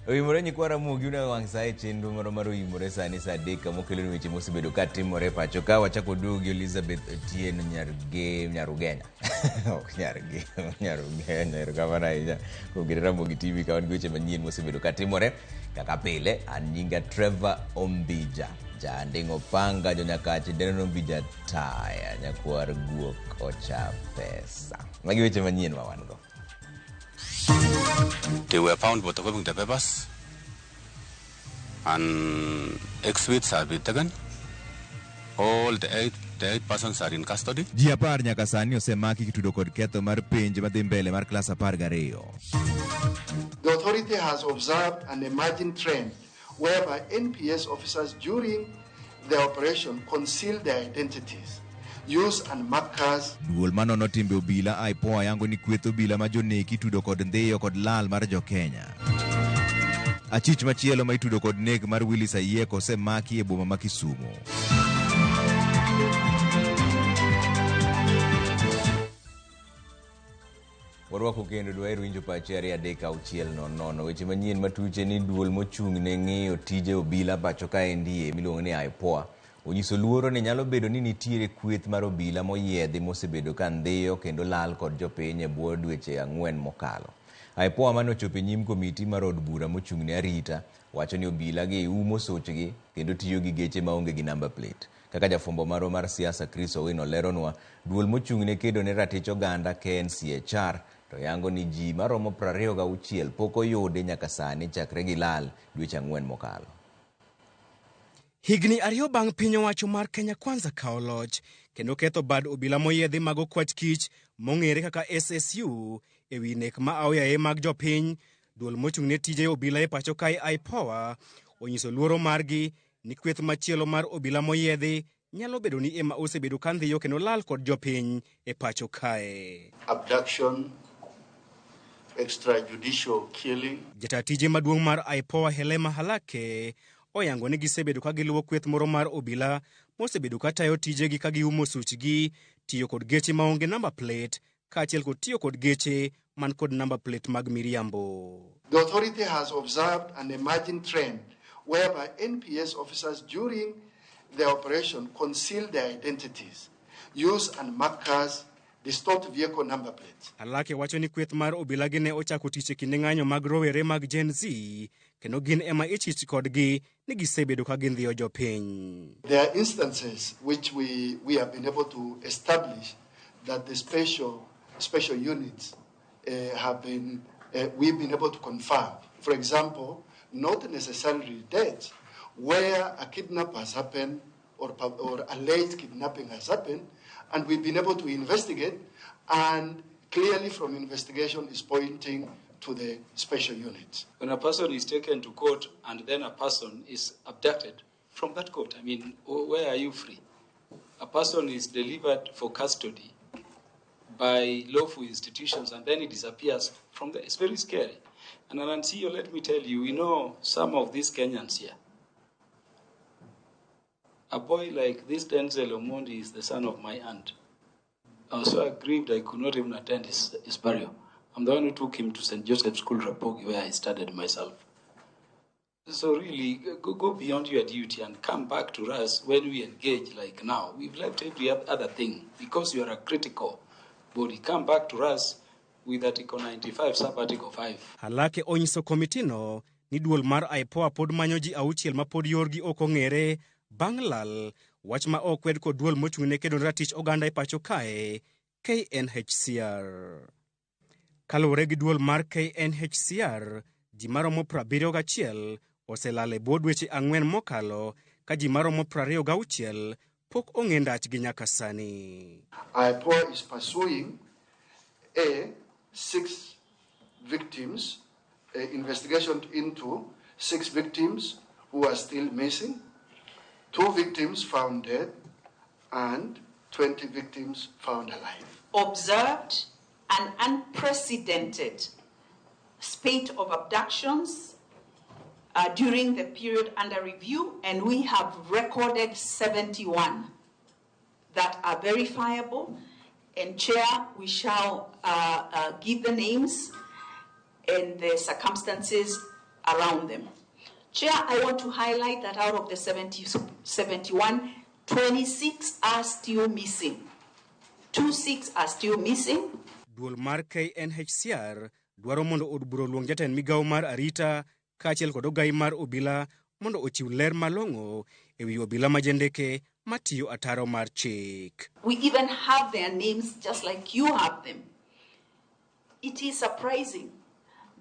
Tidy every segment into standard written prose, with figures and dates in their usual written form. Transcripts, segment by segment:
Oimore nyikwa Ramogi una wang' sa e chenro moro mar oimore sani sa 3 kama okelonu weche mosebedo ka timore e pacho ka wachako duogo gi Elizabeth Otieno Nyarge Nyarugenya. Ok Nyarge, Nyarugenya. Erokamano ahinya kuom kete Ramogi TV ka wan gi weche manyien mosebedo ka timore. Kaka pile, an nyinga Trevor Ombija. Janding' opanga jonyakach Deno Ombija taya nyakwar guok ocha pesa. Magi weche manyien ma wan go. They were found photocopying the papers and exhibits have been taken. All the eight persons are in custody. Ji 10 nyaka sani osemaki kitudo kod ketho mar penj madhi mbele mar klas 12. The authority has observed an emerging trend whereby NPS officers during the operation conceal their identities, use unmarked cars, Duol manono timbe obila IPOA yango ni kweth obila ma joneki itudo kod ndhiyo kod lal mar jokenya. Achich machielo ma itudo kod nek mar Willis Ayieko osemaki e boma ma Kisumu. Warwako kendo dwaher winjo pachi 2 3 6 0 0. Weche manyien matuche ni duol mochung' ne ng'iyo tije obila pacho kaendi miluongo ni IPOA onyiso luoro ni nyalo bedo ni nitiere kweth mar obila moyiedhi mosebedo ka ndhiyo kendo lal kod jopiny e bwo dweche 4 mokalo. IPOA mane ochopo e nyim komiti mar od bura mochung' ne arita wacho ni obila gi umo sochgi kendo tiyo gi geche maonge gi number plate. Kaka jafwambo marwa mar siasa Chris Owino leronwa, duol mochung' ne kedo ne ratich oganda KNCHR to yango ni ji maromo 26 pok oyudi nyaka sani chakre gilal dweche 4 mokalo. Higni 2 bang' piny owacho mar Kenya Kwanza kawo loch kendo ketho bad obila moyiedhi mag okwach kich mong'ere kaka SSU e wi nek ma aoyaye mag jopiny, duol mochung' ne tije obila e pacho kae IPOA onyiso luoro margi ni kweth machielo mar obila moyiedhi nyalo bedo ni ema osebedo ka ndhiyo kendo lal kod jopiny e pacho kae. Abduction, extrajudicial killing, Jata tije maduong' mar IPOA Halima Halakhe oyango ni gisebedo ka giluwo kweth moro mar obila mosebedo ka tayo tijegi ka giumo suchgi, tiyo kod geche maonge number plate kaachiel kod tiyo kod geche man kod number plate mag miriambo. The authority has observed an emerging trend whereby NPS officers during the operation conceal their identities, use unmarked cars, distort vehicle number plates. Halakhe wacho ni kweth mar obilagi ne ochako tich e kinde ng'anyo mag rowere mag Gen Z kendo gin ema ichich kodgi ni gisebedo ka gindhiyo jopiny. There are instances which we have been able to establish that the special units we've been able to confirm. For example, not necessarily deaths, where a kidnap has happened or alleged kidnapping has happened, and we've been able to investigate, and clearly from investigation is pointing to the special units. When a person is taken to court and then a person is abducted from that court, I mean, where are you free? A person is delivered for custody by lawful institutions and then he disappears from there. It's very scary. And Anansiyo, let me tell you, we know some of these Kenyans here. A boy like this Denzel Omondi is the son of my aunt. I was so aggrieved I could not even attend his burial. I'm the one who took him to St. Joseph's School, Rapogi, where I studied myself. So really, go beyond your duty and come back to us when we engage like now. We've left every other thing because you are a critical body. Come back to us with Article 95, Sub-Article 5. Halakhe onyiso komitino ni duol mar IPOA pod manyo ji 6 ma pod yorgi ok ong'ere bang' lal wach ma ok kwed kod duol mochung' ne kedo ne ratich oganda e pacho kae KNHCR. Kaluwore gi duol mar KNHCR, ji maromo 71 oselal e bwo dweche 4 mokalo ka ji maromo 26 pok ong'e ndachgi nyaka sani. IPOA is pursuing A, six victims, investigation into six victims who are still missing, two victims found dead, and 20 victims found alive. Observed an unprecedented spate of abductions during the period under review, and we have recorded 71 that are verifiable. And Chair, we shall give the names and the circumstances around them. Chair, I want to highlight that out of the 71, 26 are still missing. 26 are still missing. Duol mar KNHCR dwaro mondo od bura oluong jatend migawo mar arita kaachiel kod ogai mar obila mondo ochiw ler malong'o ewi obila ma jendeke matiyo ataro mar chik. We even have their names just like you have them. It is surprising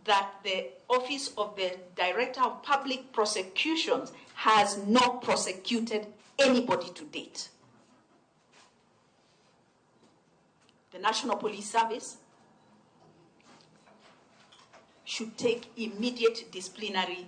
that the Office of the Director of Public Prosecutions has not prosecuted anybody to date. The National Police Service should take immediate disciplinary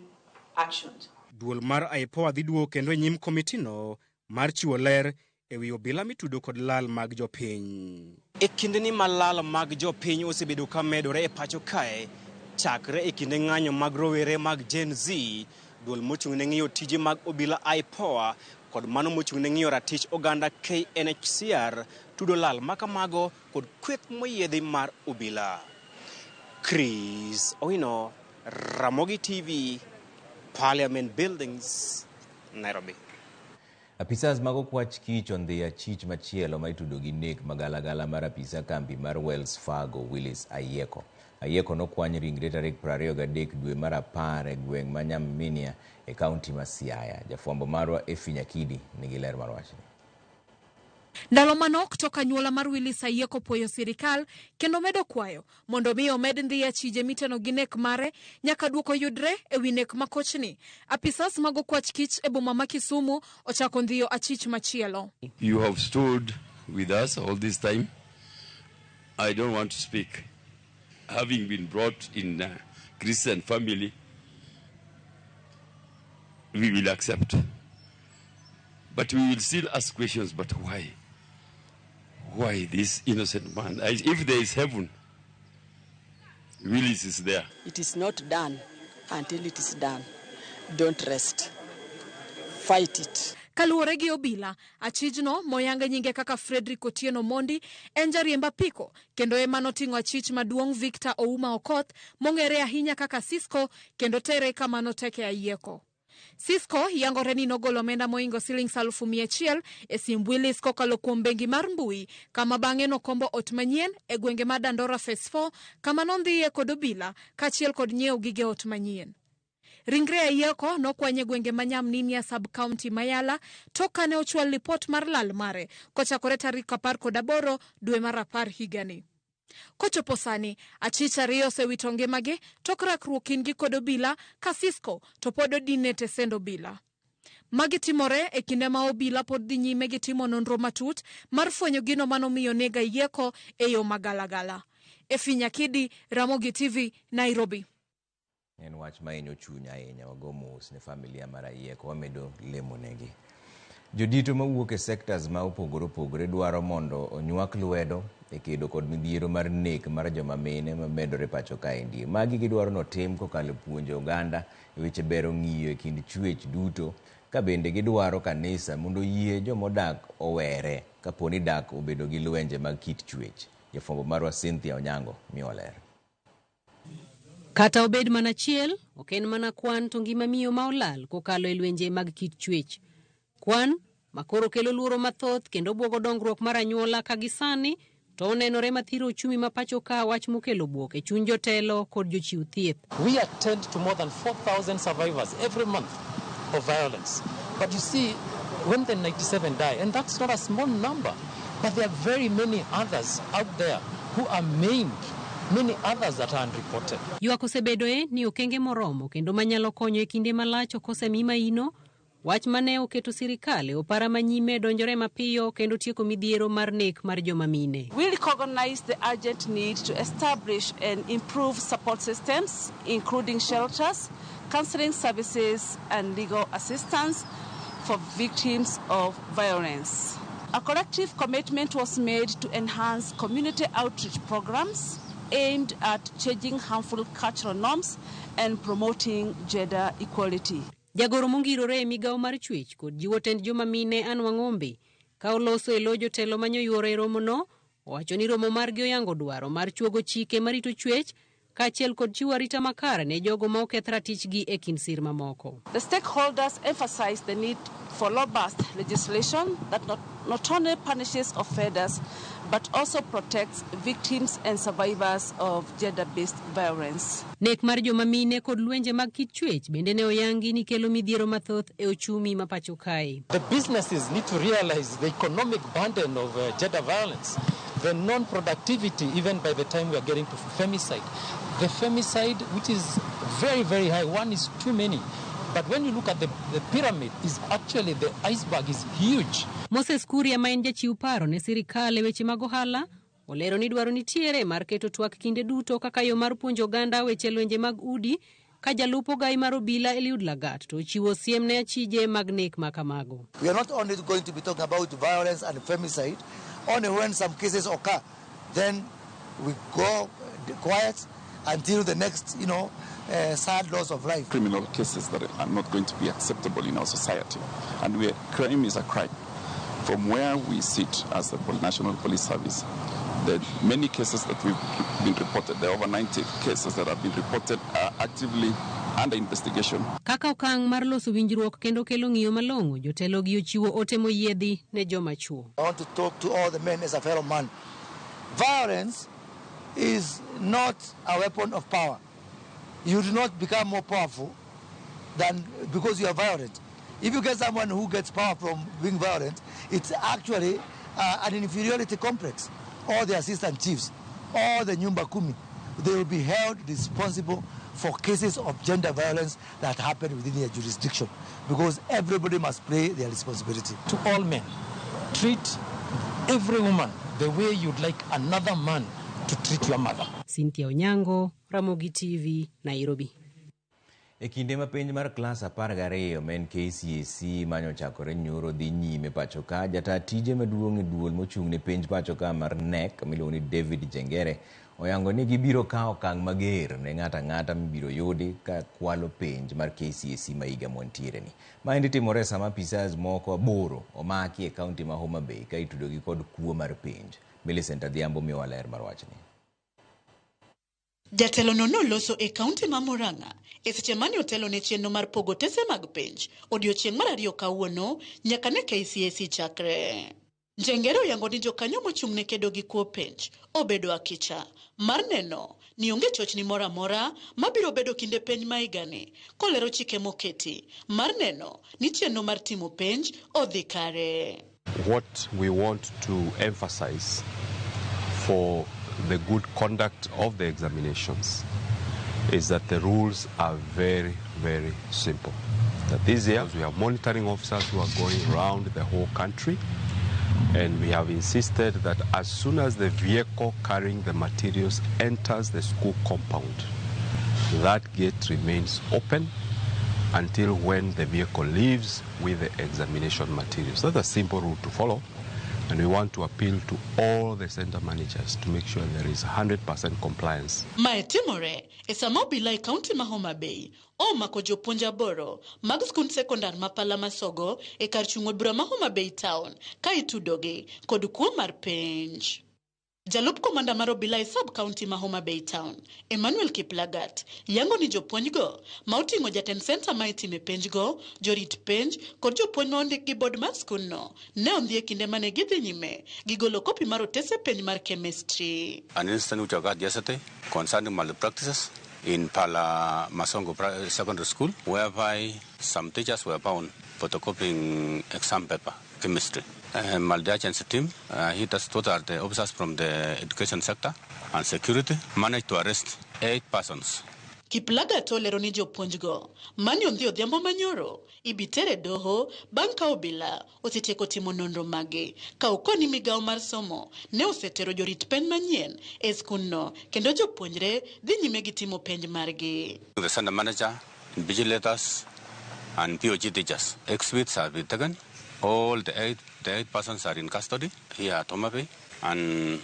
actions. Duol mar IPOA dhi duogo kendo e nyim komitino mar chiwo ler ewi obila mitudo kod lal mag jopiny. E kindeni ma lal mag jopiny osebedo ka medore e pacho kae, chakre e kinde ng'anyo mag rowere mag Gen Z, duol mochung' ne ng'iyo tije mag obila IPOA kod mano mochung' ne ng'iyo ratich oganda KNHCR tudo lal makamago kod kweth moyiedhi mar obila. Chris Owino, Ramogi TV, Parliament Buildings, Nairobi. Apisas mag okwach kich ondhi achich machielo ma itudo gi nek magalagala mar apisa kambi mar Wells Fargo Willis Ayieko. Ayieko nokwany ringre tarik 23 dwe mar 10 e gweng' ma Nyaminia e kaunti ma Siaya. Jafwambo marwa Effie Nyakidi nigi ler mar wachni. Ndalo manok tok anyuola mar Willis Ayieko puoyo sirikal kendo medo kwayo mondo mi omed ndhi achije miteno gi nek mare nyaka duoko yudre ewi nek makochni. Apisas mag okwach kich e boma ma Kisumu ochako ndhiyo achich machielo. You have stood with us all this time. I don't want to speak. Having been brought in a Christian family, we will accept. But we will still ask questions, but why? Why this innocent man? If there is heaven, Willis is there. It is not done until it is done. Don't rest. Fight it. Kaluwore gi obila, achijno moyange nyinge kaka Frederick Otieno Mondi en jariemb apiko kendo ema noting'o achich maduong' Victor Ouma Okoth mong'ere ahinya kaka Cisco kendo tere kama noteke Ayieko. Cisco yangore ni nogolo omenda moingo siling 100,000 e simb Willis kokalo kuom bengi mar mbui kama bang'e nokombo ot manyien e gwenge ma Dandora Phase 4 kama nondhiye kod obila kaachiel kod nyiewo gige ot manyien. Ringre Ayieko nokwany e gwenge ma Nyamninia sub-county Mayala tok kane ochwal lipot mar lal mare kochakore tarik 18 dwe mar 10 higani. Kochopo sani, achich ariyo osewito ngimagi tok rakruok kindgi kod obila ka Cisco to pod odine tesend obila. Magi timore e kinde ma obila pod dhi nyime gi timo nonro matut mar fwenyo gino manomiyo neg Ayieko e yo magalagala. Effie Nyakidi, Ramogi TV, Nairobi. En wach ma hinyo chuny ahinya, wago mos ne familia mar Ayieko, wamedo lemo negi. Jodito mawuok e sectors ma opogore opogore dwaro mondo onywak lwedo e kedo kod midhiero mar nek mar joma mine mamedore pacho kaendi. Magi gidwaro notim kokalo puonjo oganda e weche bero ng'iyo e kind chwech duto, ka bende gidwaro kanisa mondo oyie jomodak owere kapo ni dak obedo gi lwenje mag kit chwech. Jafwambo marwa Cynthia Onyango miwa ler. Kata obed mana achiel, ok en mana kwan to ngima miyo ma olal kokalo e lwenje mag kit chwech. Kwan makoro kelo luoro mathoth kendo buogo dongruok mar anyuola ka gisani to onenore mathiro uchumi ma pacho ka, wach mokelo buok e chuny jotelo kod jochiw thieth. We attend to more than 4,000 survivors every month of violence. But you see, when the 97 die, and that's not a small number, but there are very many others out there who are maimed, many others that are unreported. Ywak osebedoe ni okenge moromo kendo manyalo konyo e kinde malach ok osemi maino, wach mane oketo sirikal e opara manyime donjore mapiyo kendo tieko midhiero mar nek mar joma mine. We recognize the urgent need to establish and improve support systems, including shelters, counseling services, and legal assistance for victims of violence. A collective commitment was made to enhance community outreach programs aimed at changing harmful cultural norms and promoting gender equality. Jagoro mongirore e migawo mar chwech kod jiwo tend joma mine Anne Wang'ombe ka oloso e lo jotelo manyoyuoro e romono, owacho ni romo margi oyango dwaro mar chuogo chike marito chwech kaachiel kod chiwo arita makare ne jogo ma oketh ratichgi e kind sir mamoko. The stakeholders emphasized the need for robust legislation that not only punishes offenders but also protects victims and survivors of gender-based violence. Nek mar joma mine kod lwenje mag kit chwech bende ne oyangi ni kelo midhiero mathoth e ochumi ma pacho kae. The businesses need to realize the economic burden of gender violence, the non-productivity even by the time we are getting to femicide. The femicide, which is very, very high, one is too many. But when you look at the pyramid, is actually the iceberg is huge. Moses Kuria ma en jachiw paro ne sirikal e weche mag ohala olero ni dwaro nitiere mar keto twak kinde duto kaka yo mar puonjo oganda weche lwenje mag udi ka jalup ogai mar obila Eliud Lagat to ochiwo siem ne achije mag nek ma kamago. We are not only going to be talking about violence and femicide, only when some cases occur, then we go quiet until the next sad loss of life. Criminal cases that are not going to be acceptable in our society. And crime is a crime. From where we sit as the National Police Service, the many cases that we've been reported, there are over 90 cases that have been reported, are actively under investigation. Kaka okang' mar loso winjruok kendo kelo ng'iyo malong'o, jotelo gi ochiwo ote moyiedhi ne joma chuo. I want to talk to all the men as a fellow man. Violence is not a weapon of power. You do not become more powerful than because you are violent. If you get someone who gets power from being violent, it's actually an inferiority complex. All the assistant chiefs, all the Nyumba Kumi, they will be held responsible for cases of gender violence that happen within their jurisdiction, because everybody must play their responsibility. To all men, treat every woman the way you'd like another man to treat your mother. Cynthia Onyango, Ramogi TV, Nairobi. E kinde ma penj mar klas 12 ma en KCSE manyochakore nyoro dhi nyime pacho ka, jata tije maduong' e duol mochung' ne penj pacho ka mar KNEC miluongo ni David Jengere oyango ni gibiro kawo okang' mager ne ng'ato ang'ata mibiro yudi ka kwalo penj mar KCSE ma higa mwantiere ni. Maendi timore sama apisas moko 8 omaki e kaunti ma Homa Bay ka itudogi kod kuo mar penj. Millicent Adhiambo miyowa ler mar wachni. Jatelono noloso e kaunti ma Murang'a e seche mane otelo ne chenro mar pogo otese mag penj odiochieng' mar ariyo kawuono nyaka ne KCSE chakre. Njengere oyango ni jokanyo mochung' ne kedo gi kuo penj obedo akicha mar neno ni onge chochni moro amora mabiro bedo kinde penj ma higani, kolero chike moketi mar neno ni chenro mar timo penj odhi kare. What we want to emphasize for the good conduct of the examinations is that the rules are very, very simple. That this year we have monitoring officers who are going around the whole country, and we have insisted that as soon as the vehicle carrying the materials enters the school compound, that gate remains open until when the vehicle leaves with the examination materials. That's a simple rule to follow. And we want to appeal to all the center managers to make sure there is 100% compliance. Mae timore e sama obila e kaunti ma Homa Bay omako jopuonj 8 mag skund sekondar ma Pala Masogo e kar chung' od bura ma Homa Bay Town ka itudogi kod kuo mar penj. Jalup komanda mar obila e sub county ma Homa Bay Town, Emmanuel Kiplagat, yango ni jopuonjgo ma oting'o jatend senta ma itime penjgo, jorit penj kod jopuonj ma ondik gi board mar skundno ne ondhi e kinde mane gidhi nyime gigolo kopi mar otese penj mar chemistry. An incident which occurred yesterday concerning malpractices in Pala Masongo Secondary School, whereby some teachers were found photocopying exam paper, chemistry. Multi-agency team, he does total the officers from the education sector and security, managed to arrest 8 persons. Kiplagat olero ni jopuonjgo mane ondhi odhiambo manyoro ibitere doho bang' ka obila osetieko timo nonro mage ka okoni migawo mar somo ne osetero jorit penj manyien e skundno kendo jopuonjre dhi nyime gi timo penj margi. The center manager, vigilators and POG teachers. Exhibits have been taken. All the eight persons are in custody here at Homa Bay, and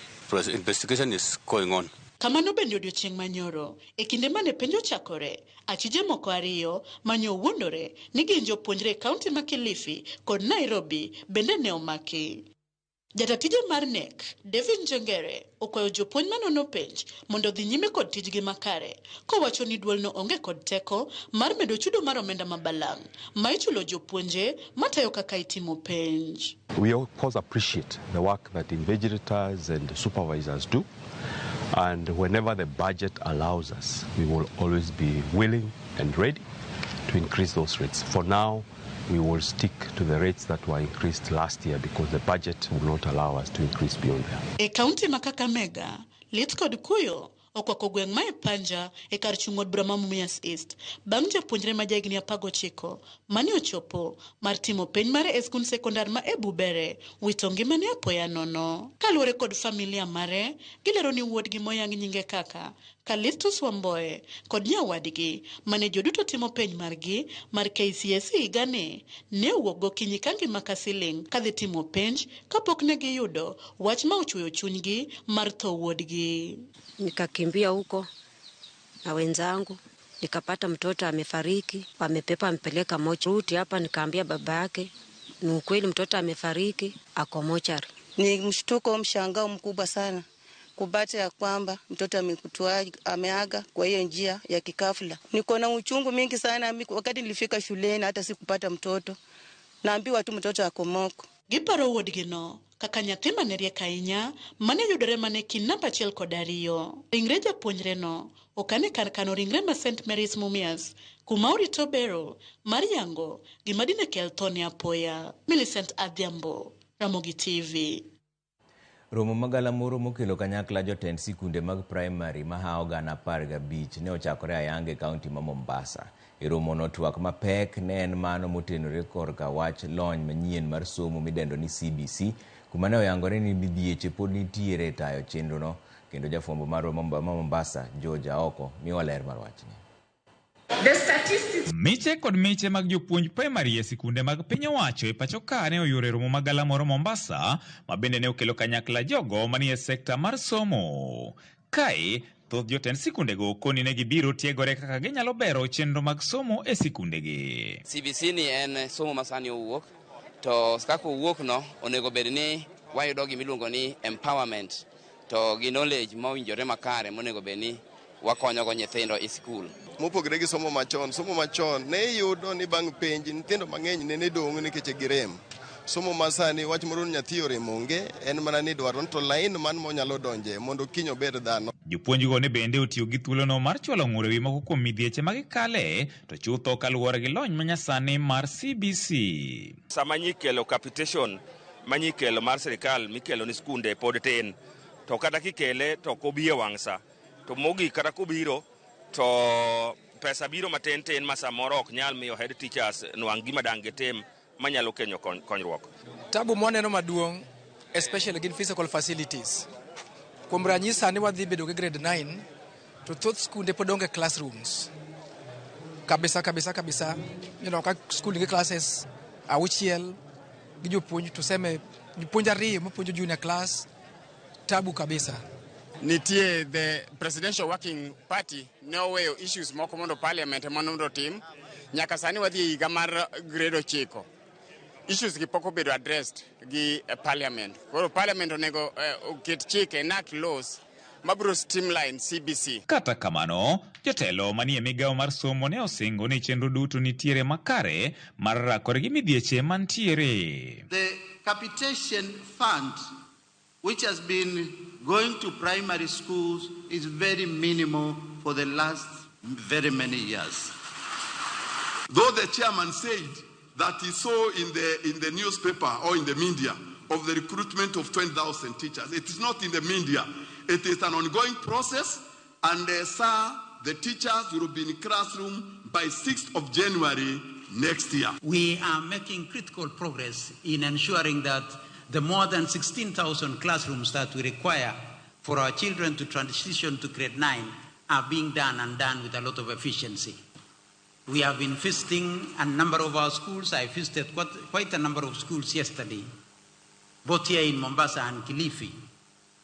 investigation is going on. Kamano bende odiochieng' manyoro e kinde mane penj ochakore, achije moko 2 mane owuondore ni gin jopuonjre e kaunti ma Kilifi kod Nairobi bende ne omaki. Jata tije mar KNEC, David Njengere, okwayo jopuonj manono penj mondo odhi nyime kod tijgi makare, kowacho ni duolno onge kod teko mar medo chudo mar omenda ma balang' ma ichulo jopuonje matayo kaka itimo penj. We of course appreciate the work that invigilators and supervisors do, and whenever the budget allows us, we will always be willing and ready to increase those rates. For now, we will stick to the rates that were increased last year because the budget will not allow us to increase beyond there. E kaunti ma Kakamega, lit kod kuyo okwako gweng' ma e Panja e kar chung' od bura ma Mumias East bang' japuonjre ma jahigni 19 mane ochopo mar timo penj mare e skund sekondar ma Ebubere wito ngimane apoya nono. Kaluwore kod familia mare, gilero ni wuodgi moyang nyinge kaka Kalistus Wamboe kod nyawadgi mane joduto timo penj margi mar KCSE higani ne owuok gokinyi ka ngima ka siling' kadhi timo penj kapok ne giyudo wach ma ochwoyo chunygi mar tho wuodgi. Nikakimbia huko na wenzangu nikapata mtoto amefariki, wamepepa ampeleka mochari. Hapa nikaambia baba yake ni ukweli mtoto amefariki, ako mochari. Ni mshtuko, mshangao mkubwa sana kupata ya kwamba mtoto amekutua, ameaga kwa hiyo njia ya kikafla. Niko na uchungu mingi sana. Wakati nilifika shuleni hata sikupata mtoto, naambiwa tu mtoto ako moko. Giparo wuodgino kaka nyathi mane riek ahinya mane yudore mana e kind namba 1 kod 2. Ringre japuonjreno okan e kar kano ringre ma St Mary's Mumias kuma orito bero mar yango gima dine kel thone apoya. Millicent Adhiambo, Ramogi TV. Romo magalamoro mokelo kanyakla jotend sikunde mag primary mahawo gana 15 ne ochakore ayanga e kaunti ma Mombasa. E romono twak mapek ne en mano motenore korka wach lony manyien mar somo midendo ni CBC, kuma ne oyangore ni midhieche pod nitiere e tayo chenrono, kendo jafwambo marwa ma Mombasa George Aoko miwa ler mar wachni. Miche kod miche mag jopuonj primary e sikunde mag piny owacho e pacho ka ne oyuoro e romo magalamoro Mombasa, ma bende ne okelo kanyakla jogo manie sekta mar somo. Kae, thoth jotend sikundego koni ne gibiro tiegore kaka ginyalo bero chenro mag somo e sikundegi. CBC ni en somo ma sani owuok, to kaka owuok no onego bed ni wayudo gima iluongo ni empowerment to gi knowledge mowinjore makare monego bed ni wakonyogo nyithindo e sikul. Mopogore gi somo machon, somo machon ne iyudo ni bang' penj nyithindo mang'eny ne dong' nikech girem. Somo masani wach moro ni nyathi orem onge, en mana ni dwaro to line man monyalo donje mondo kiny obed dhano. Jopuonjgo ne bende otiyo gi thuolono mar chwalo ng'ur ewi moko kuom midhieche ma gikale, to chutho kaluwore gi lony manyasani mar CBC. Sama nyikelo capitation manyikelo mar sirikal mikelo ni skunde pod tin, to kata kikele to ok obi e wang' sa, to mogik kata kobiro to pesa biro matin tin ma samoro ok nyal miyo head teachers nwang' gima dang' gitim manyalo kenyo konyruok. Tabu mwaneno maduong' especially gin physical facilities. Kuom ranyisi sani wadhi bedo gi grade 9 to thoth skunde pod onge classrooms. Kabisa kabisa kabisa. You know, ka skul nigi classes 6 gi jopuonj tuseme jopuonj 2 mapuonjo junior class, tabu kabisa. Nitie the Presidential Working Party ne oweyo issues moko mondo parliament ema mondo otim. Nyaka sani wadhi e higa mar grade 9. Issues gi pok obedo addressed gi parliament. Koro parliament onego oket chike, enact laws mabiro streamline CBC. Kata kamano, jotelo manie migawo mar somo ne osingo ni chenro duto nitiere makare mar rakore gi midhieche mantiere. The capitation fund, which has been going to primary schools, is very minimal for the last very many years. Though the chairman said that he saw in the newspaper or in the media of the recruitment of 20,000 teachers, it is not in the media. It is an ongoing process, and sir, the teachers will be in classroom by 6th of January next year. We are making critical progress in ensuring that the more than 16,000 classrooms that we require for our children to transition to grade 9 are being done, and done with a lot of efficiency. We have been visiting a number of our schools. I visited quite a number of schools yesterday, both here in Mombasa and Kilifi.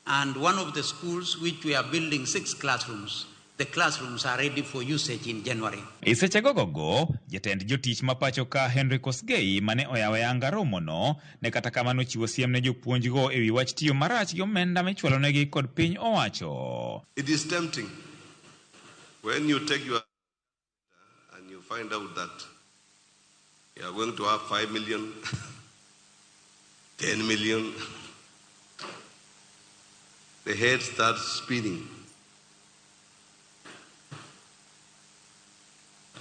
And one of the schools which we are building 6 classrooms, the classrooms are ready for usage in January. E seche gogogo, jatend jotich ma pacho ka Henry Kosgei mane oyawo ayanga romono ne kata kamano ochiwo siem ne jopuonjgo e wi wach tiyo marach gi omenda michwalonegi kod piny owacho. It is tempting when you take your and you find out that you are going to have 5 million, 10 million. The head starts spinning.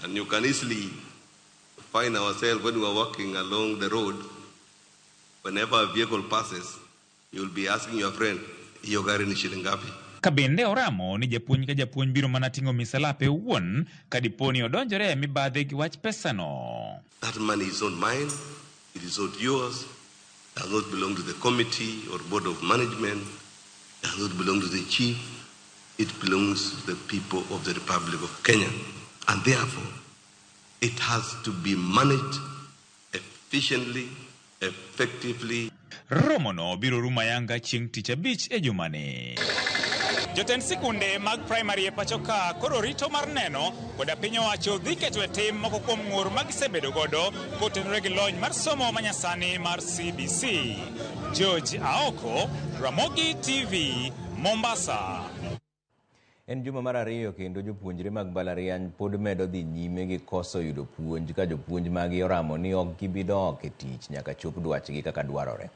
And you can easily find ourselves when we are walking along the road, whenever a vehicle passes, you'll be asking your friend, hiyo gari ni shilingi ngapi? Ka bende oramo ni japuonj ka japuonj biro mana ting'o misalape owuon ka dipo ni odonjore e mibadhi gi wach pesano. That money is not mine, it is not yours, does not belong to the committee or board of management, does not belong to the chief, it belongs to the people of the Republic of Kenya. And therefore, it has to be managed efficiently, effectively. Romono biro rumo ayanga chieng' tich abich e jumani. Jotend sikunde mag primary e pacho ka koro rito mar neno koda piny owacho dhi keto e tim moko kuom ng'ur ma gisebedo godo kotenore gi lony mar somo manyasani mar CBC. George Aoko, Ramogi TV, Mombasa. En juma mar ariyo kendo jopuonjre mag mbalariany pod medo dhi nyime gi koso yudo puonj ka jopuonj maggi oramo ni ok gibi dok e tich nyaka chop dwachgi kaka dwarore.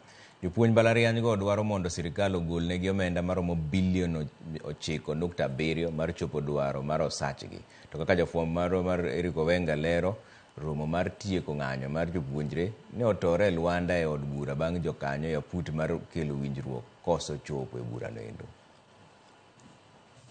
Jopuonj mbalariany go dwaro mondo sirikal ogolnegi omenda maromo bilion 9.7 mar chopo dwaro mar osachgi. To kaka jafwambo marwa mar Eric Owenga lero, romo mar tieko ng'anyo mar jopuonjre ne otore e lwanda e od bura bang' jokanyo e aput mar kelo winjruok koso chopo e burano endo.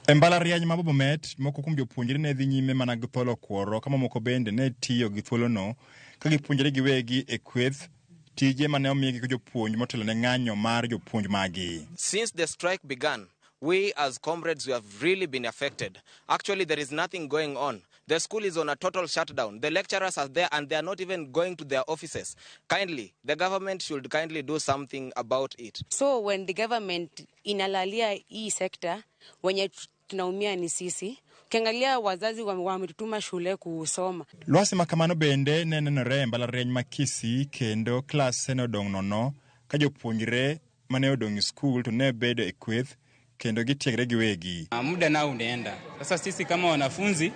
E mbalariany ma Bomet, moko kuom jopuonjre ne dhi nyime mana gi tholo kuoro ka mamoko bende ne tiyo gi thuolono ka gipuonjore giwegi e kweth tije mane omigi gi jopuonj motelo ne ng'anyo mar jopuonj magi. Since the strike began, we as comrades, we have really been affected. Actually, there is nothing going on. The school is on a total shutdown. The lecturers are there and they are not even going to their offices. Kindly, the government should kindly do something about it. So when the government inalalia hii sector, wenye tunaumia ni sisi. Ukiangalia wazazi wametutuma shule kusoma. Lwasi ma kamano bende ne nenore e mbalariany ma Kisii kendo klase ne odong' nono ka jopuonjre mane odong' e skul to ne bedo e kweth kendo gitiegre giwegi. Muda nao unaenda. Sasa sisi kama wanafunzi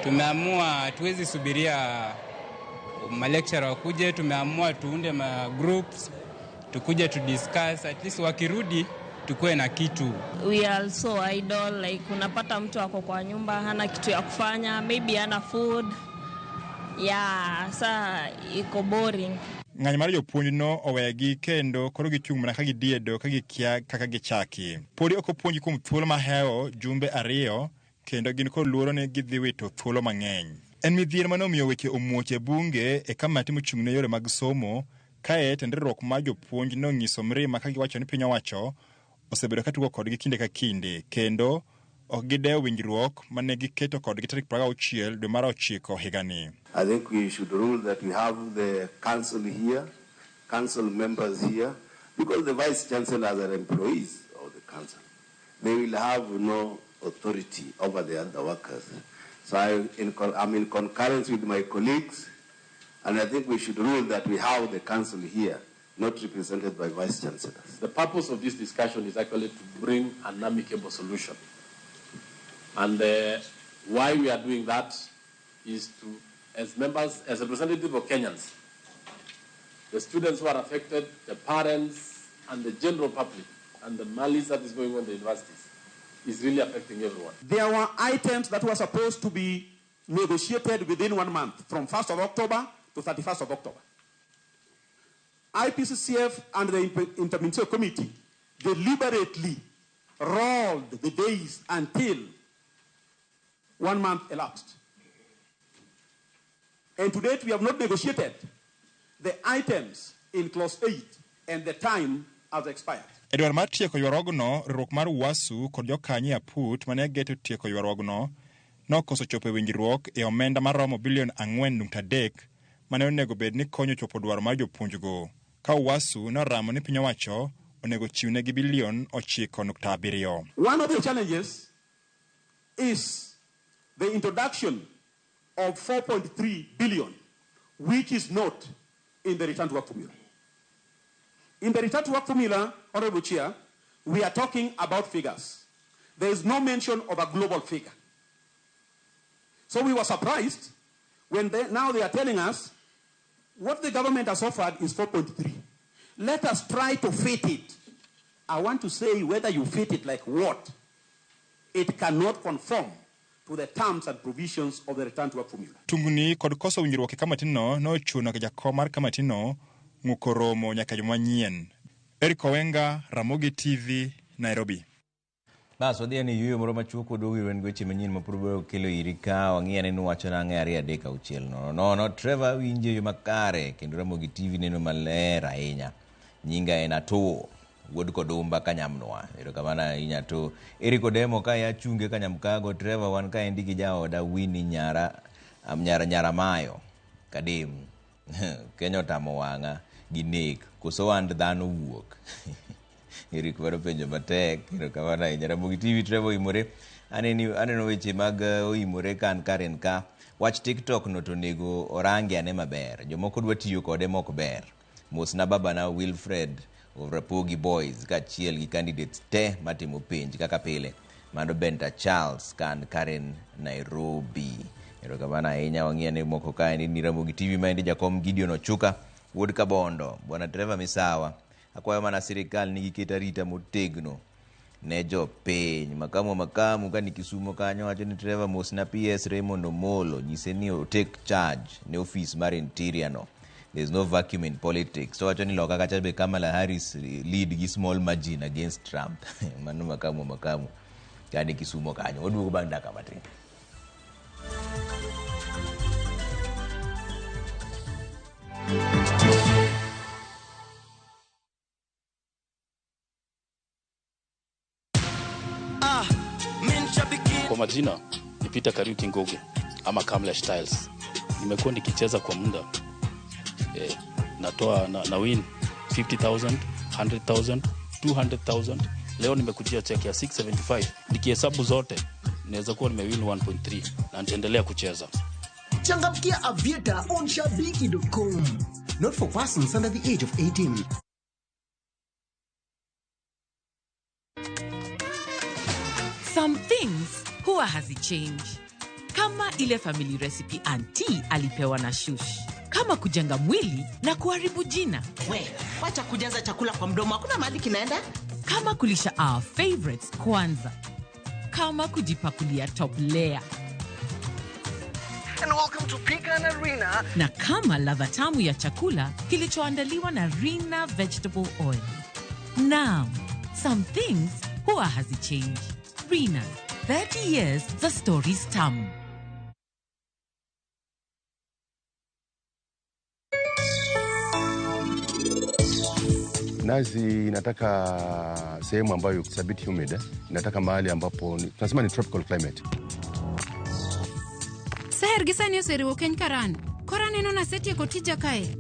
tumeamua hatuwezi subiria malecturer wakuje, tumeamua tuunde ma groups tukuje tu discuss, at least wakirudi tukuwe na kitu. We are so idle, like unapata mtu ako kwa nyumba hana kitu ya kufanya, maybe hana food. Yeah, sa iko boring. Ng'anyo mar jopuonj no owegi kendo koro gichung' mana ka gidiedo ka gikia kaka gichaki. Podi ok opuonj kuom thuolo mahewo jumbe ariyo kendo gin kod luoro ni gidhi wito thuolo mang'eny. En midhiero mane omiyo weche omuoch e bunge e kamati mochung' ne yore mag somo kae tend riwruok mar jopuonj nonyiso mirima ka giwacho ni piny owacho osebedo ka tugo kodgi kinde ka kinde kendo ok gidewo winjruok mane giketo kodgi tarik 26 dwe mar 9 higani. I think we should rule that we have the council here, council members here, because the vice chancellors are employees of the council. They will have no authority over the other workers. So I'm in concurrence with my colleagues, and I think we should rule that we have the council here, not represented by vice chancellors. The purpose of this discussion is actually to bring an amicable solution. And why we are doing that is to, as members, as representative of Kenyans, the students who are affected, the parents, and the general public, and the malice that is going on in the universities is really affecting everyone. There were items that were supposed to be negotiated within 1 month, from 1st of October to 31st of October. IPCCF and the Interministerial Committee deliberately rolled the days until 1 month elapsed. And to date, we have not negotiated the items in clause 8, and the time has expired. E dwaro mar tieko ywaruogno, riwruok mar UASU kod jokanyo e aput mane geto tieko ywaruogno nokoso chopo e winjruok e omenda maromo bilion 4.3 mane onego bed ni konyo chopo dwaro mar jopuonjgo, ka UASU noramo ni piny owacho onego chiwnegi bilion 9.7. One of the challenges is the introduction of 4.3 billion, which is not in the return to work formula. In the return to work formula, Honorable Chair, we are talking about figures. There is no mention of a global figure. So we were surprised when now they are telling us what the government has offered is 4.3. Let us try to fit it. I want to say whether you fit it like what, it cannot conform to the terms and provisions of the return to work formula. Tungni kod koso winjruok e kamatino nochuno jakom mar kamatino ng'uko romo nyaka juma manyien. Eric Owenga, Ramogi TV, Nairobi. Bas wadhi ane yueyo moro machuok waduogo ir wan gi weche manyien ma pod wabiro kelo iri ka wang'i ane ni wacho nang'e 2 3 6 0 0. Trevor winjo e yo makare kendo Ramogi TV neno maler ahinya. Nyinga en Ato wuod Kodumba Kanyamnwa. Erokamano ahinya Ato. Eric Odemo ka ya Chunge Kanyamkago. Trevor wan kaendi gi jaoda Winnie Nyara Mayo Kadem. Kenya otamo wang'a gi nek koso wand dhano wuok. Eric waro penjo matek. Erokamano ahinya. Ramogi TV Trevor oimore. Aneno weche mag oimore kan Karen ka. Wach TikTok no to onego orangi ane maber. Jomoko dwa tiyo kode mok ber. Mosna babana Wilfred of Rapogi Boys kaachiel gi candidates te matimo penj kaka pile. Mano Benta Charles kan Karen Nairobi. Erokamano ahinya. Wang'i ane moko kaendi ni Ramogi TV maendi jakom Gideon Ochuka wuod Kabondo. Bwana Trevor Misawa. Akwayo mana sirikal nigi ket arita motegno ne jopiny. Makamu ka ni Kisumo kanyo wacho ni Trevor mosna PS Raymond Omolo nyise ni o take charge ne ofis mar interior no. There is no vacuum in politics. So wacho ni loka kacha be Kamala Harris lead gi small margin against Trump. Mano makamu kani Kisumo kanyo. Oduogo bang' dakika matin. Kwa majina ni Peter Kariuki Ngugi ama Kamlesh Styles. Nimekuwa nikicheza kwa muda. Natoa na win 50,000, 100,000, 200,000. Leo nimekujia check ya 675. Nikihesabu zote naweza kuwa nimewin 1.3 na nitaendelea kucheza. Changamkia Aviator on shabiki.com. Not for persons under the age of 18. Some things huwa hazichange. Kama ile family recipe auntie alipewa na shush. Kama kujenga mwili na kuharibu jina. We, wacha kujaza chakula kwa mdomo, hakuna mahali kinaenda. Kama kulisha our favorites kwanza. Kama kujipakulia top layer. And welcome to Pecan Arena. Na kama ladha tamu ya chakula kilichoandaliwa na Rina Vegetable Oil. Now, some things huwa hazichange. Rina, 30 years the story's tamu. Nazi inataka sehemu ambayo it's a bit humid. Inataka mahali ambapo tunasema ni tropical climate. Seher gi sani oseriwo keny karan. Koro aneno nasetieko tija kae.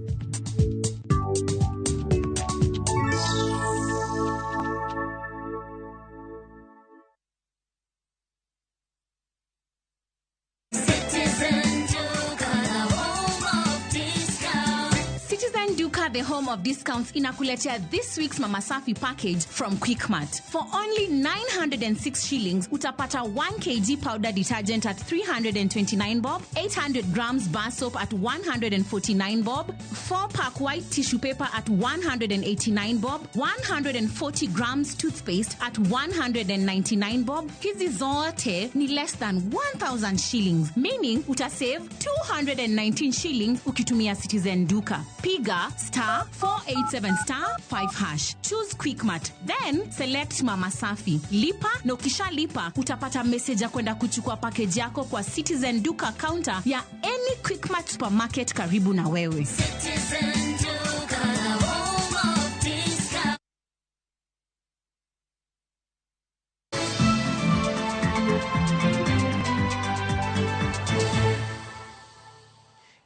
The home of discounts inakuletea this week's Mama Safi package from Quickmart. For only 906 shillings, utapata 1 kg powder detergent at 329 bob, 800 grams bar soap at 149 bob, 4-pack white tissue paper at 189 bob, 140 grams toothpaste at 199 bob. Hizi zote ni less than 1,000 shillings, meaning utasave 219 shillings ukitumia Citizen Duka. Piga *487*5#. Choose Quickmart. Then select Mama Safi. Lipa na ukishalipa utapata message ya kwenda kuchukua package yako kwa Citizen Duka counter ya any Quickmart supermarket karibu na wewe. Citizen Duka, the home of discount.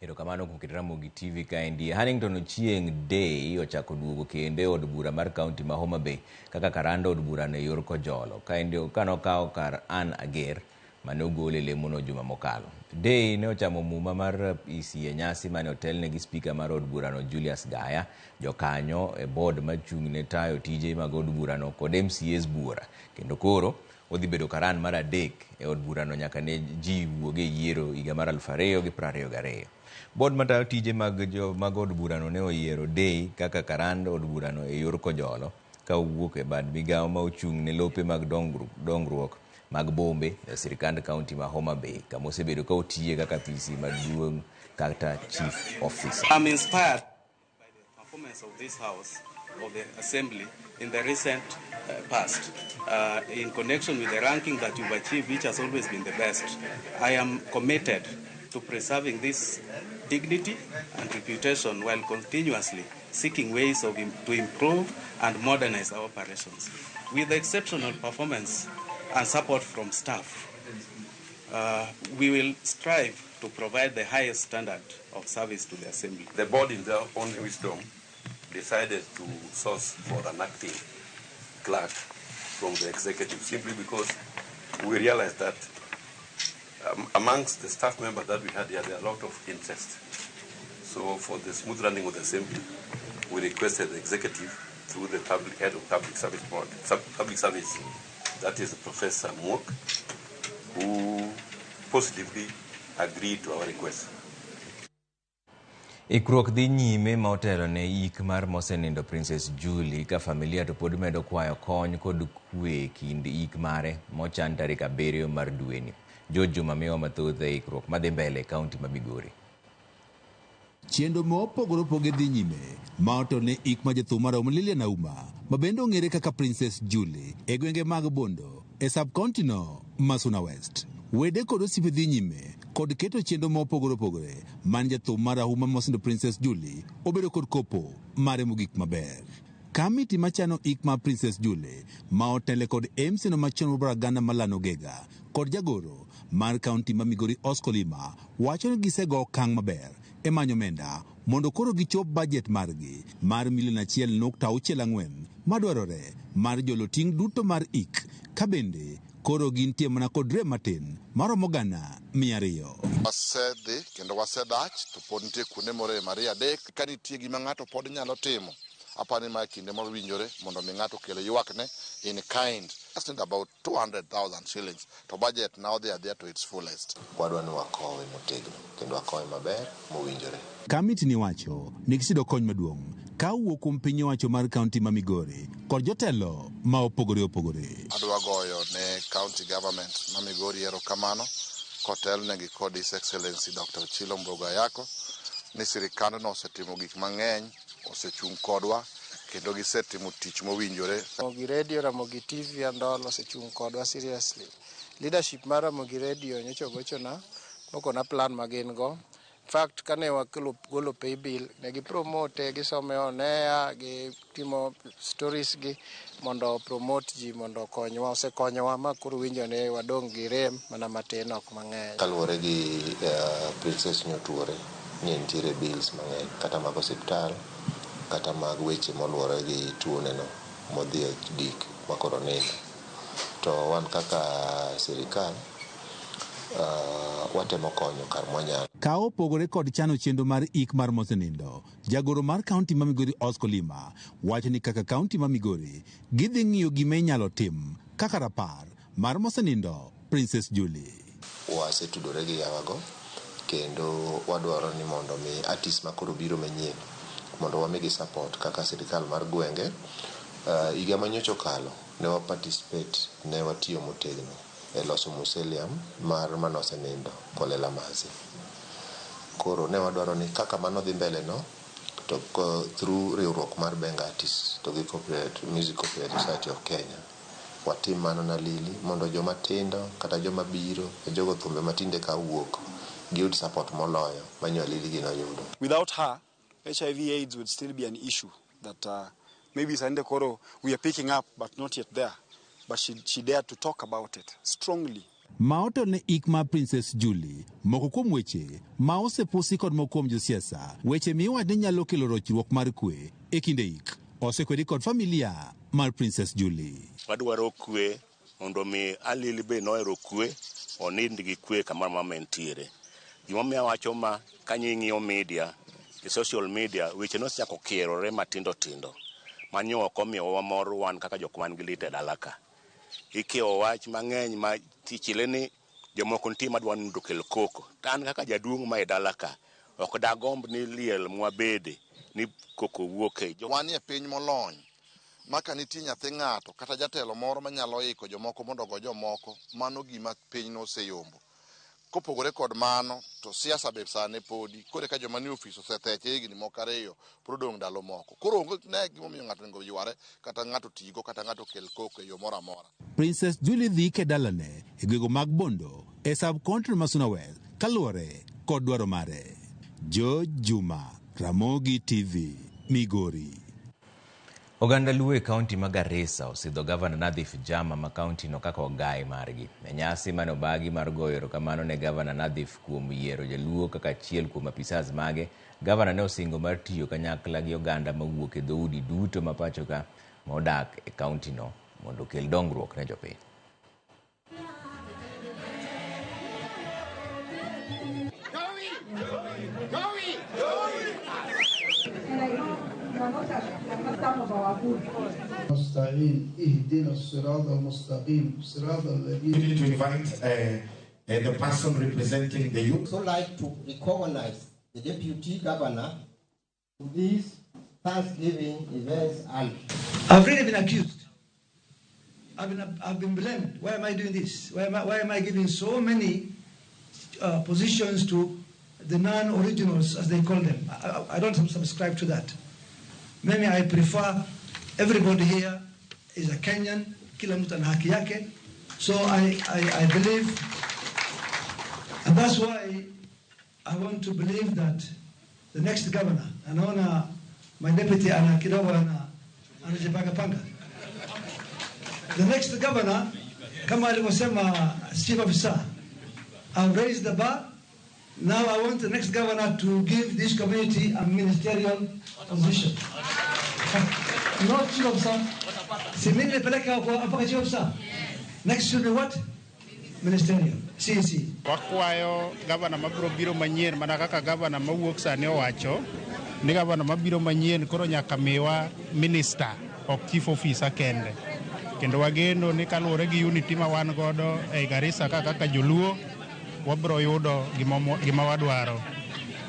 Erokamano kuom keto Ramogi TV kaendi. Hannington Ochieng Day ochako duogo kendo e od bura mar kaunti ma Homa Bay kaka karando od burano e yor Kojolo. Kaendi kanokawo kar Ann Ager mane ogol e lemono juma mokalo. Day ne ochamo muma mar apisi e nyasi mane otelne gi spika mar od burano Julius Gaya, jokanyo e board machung' ne tayo tije mag od burano kod MCAs buora. Kendo koro odhi bedo karan mar adek e od burano nyaka ne ji wuog e yiero higa mar 2022. Board matayo tije mag od burano ne oyiero Day kaka karand od burano e yor kojolo ka owuok e bad migawo ma ochung' ne lope mag dongruok mag bombe e sirkand kaunti ma Homa Bay, kama osebedo ka otiye kaka PC maduong' kata chief officer. I'm inspired by the performance of this house of the assembly in the recent past, in connection with the ranking that you've achieved, which has always been the best. I am committed to preserving this dignity and reputation while continuously seeking ways to improve and modernize our operations. With exceptional performance and support from staff, we will strive to provide the highest standard of service to the assembly. The board, in their own wisdom, decided to source for an acting clerk from the executive, simply because we realized that amongst the staff members that we had here, there are a lot of interest. So for the smooth running of the assembly, we requested the executive through the public head of public service board, public service, that is Professor Muok, who positively agreed to our request. Ikruok dhi nyime ma otelo ne ik mar mosenindo Princess Julie ka familia to pod medo kwayo kony kod kwe kind ik mare mochan tarik 7 mar dweni. George Juma miwa mathoth e ikruok madhi mbele e kaunti ma Migori. Chenro mopogore opogore dhi nyime ma otelo ne ik mar jathum marahuma Lilian Auma ma bende ong'ere kaka Princess Julie e gwenge mag Bondo e sub-county no ma Suna West. Wede kod osiepe dhi nyime kod keto chenro mopogore opogore man jathum marahuma mosenindo Princess Julie obedo kod kopo mare mogik maber. Kamiti machano ik mar Princess Julie ma otele kod MC no machon Bragana Malano Gega kod jagoro mar kaunti ma Migori Oscar Lima wacho ni gisego okang' maber e manyo omenda mondo koro gichop bajet margi mar milion 1.64 madwarore mar jolo ting' duto mar ik ka bende koro gintie mana kod rem matin maromo 200,000. Wasedhi kendo wasedhach to pod nitie kuonde morem 2 3 ka nitie gima ng'ato pod nyalo timo. Apani ma kinde mowinjore mondo mi ng'ato okel ywakne in kind. Just need about 200,000 shillings to budget now they are there to its fullest. Wadwa ni wakowe motegno kendo wakowe maber mowinjore. Kamiti ni wacho ni giseyudo kony maduong' ka owuok kuom piny owacho mar kaunti ma Migori kod jotelo ma opogore opogore. Adwa goyo ne county government ma Migori erokamano kotelnegi kod His Excellency Dr. Ochilo Mbogo Ayako ni sirikandno osetimo gik mang'eny, osechung' kodwa kendo gisetimo tich mowinjore. Ramogi Radio, Ramogi TV and all osechung' kodwa seriously. Leadership mar Ramogi Radio nyocha ogochona mokona plan ma gin go. In fact, kane wakelo golo pay bill, ne gipromote, gisome on air, gitimo stories gi mondo promote ji mondo okonywa, osekonyowa ma koro winjo ni wadong' gi rem mana matin ok mang'eny. Kaluwore gi Princess nyotuore ni nitiere bills mang'eny kata mag osiptal kata mag weche moluwore gi tuoneno modhi e gik makoro nindo. To wan kaka sirikal watemo konyo kar mwanyalo. Ka opogore kod chano chenro mar ik mar mosenindo, jagoro mar kaunti ma Migori Oscar Lima wacho ni kaka kaunti ma Migori gidhi ng'iyo gima inyalo tim kaka rapar mar mosenindo Princess Julie. Wasetudore gi yawago kendo wadwaro ni mondo mi artist makoro biro manyien mondo wamigi support kaka sirikal mar gwenge. Higa manyocha okalo ne wa participate, ne watiyo motegno e loso mausoleum mar manosenindo Kolela Mazi. Koro ne wadwaro ni kaka mano dhi mbele no to through riwruok mar Benga Artists to gi Copyright, Music Copyright Society of Kenya watim mano na Lili mondo joma tindo kata joma biro e jogo thumbe matinde ka wuok giyud support moloyo manyo Lili gi noyudo. Without her, HIV AIDS would still be an issue that maybe Sande Koro we are picking up but not yet there. But she dared to talk about it strongly. Ma otelo ne ik mar Princess Julie, moko kuom weche ma osepusi kod moko kuom josiasa, weche miwacho ni nyalo kelo rochruok mar kwe e kinde ik, osekwedi kod familia mar Princess Julie. Wadwaro kwe Mondo mi alili be nohero kwe, onind gi kwe kamoro amora ma entiere. Gimomiyo awacho ma, ka ing'iyo media, e social media, weche nosechako kierore matindo tindo. Manyo ok omiyowa mor wan kaka jok man gi lit e dala ka. Ikiewo wach mang'eny ma tichile ni jomoko nitie madwa ni mondo okel koko. To an kaka jaduong' ma e dala ka, ok dagomb ni liel mwabede ni koko wuoke. Wanie piny molony ma ka nitie nyathi ng'ato kata jatelo moro manyalo iko jomoko mondo ogo jomoko, mano gima piny noseyombo. Kopogore kod mano, to siasa be sani podi, koro ka joma nie ofis osetheche higni moko ariyo, pod odong' ndalo moko. Koro onge ne gimomiyo ng'ato onego yware, kata ng'ato tigo, kata ng'ato okel koko e yo moro amora. Princess Julie dhi ike dalane e gwego mag Bondo e sub-county ma Suna West kaluwore kod dwaro mare. George Juma, Ramogi TV, Migori. Oganda Luo e kaunti ma Garissa osidho gavana Nadhif Jama ma kaunti no kaka ogai margi. E nyasi mane obagi mar goyo erokamano ne gavana Nadhif kuom yiero jaluo kaka achiel kuom apisas mage, gavana ne osingo mar tiyo kanyakla gi oganda mawuok e dhoudi duto ma pachoka ma odak e kaunti no mondo okel dongruok ne jopiny. To invite the person representing the youth. So like to recognize the deputy governor to these Thanksgiving events. And I've really been accused. I've been blamed. Why am I doing this? Why am I giving so many positions to the non-originals, as they call them? I don't subscribe to that. Maybe I prefer everybody here is a Kenyan, kila mtu ana haki yake. So I believe, and that's why I want to believe that the next governor, anaona my deputy ana kidogo anajipanga panga. The next governor, kama alivyosema chief officer, I've raised the bar. Now I want the next governor to give this community a ministerial position. Not chief officer. Si mimi nilipeleka mpaka chief officer. Next should be what? Ministerial. CEC. Wakwayo gavana mabiro biro manyien mana kaka gavana mawuok sani owacho ni gavana mabiro manyien koro nyaka miwa minister ok chief officer kende. Kendo wageno ni kaluwore gi unity ma wan godo ei Garissa kaka joluo wabiro yudo gima wadwaro.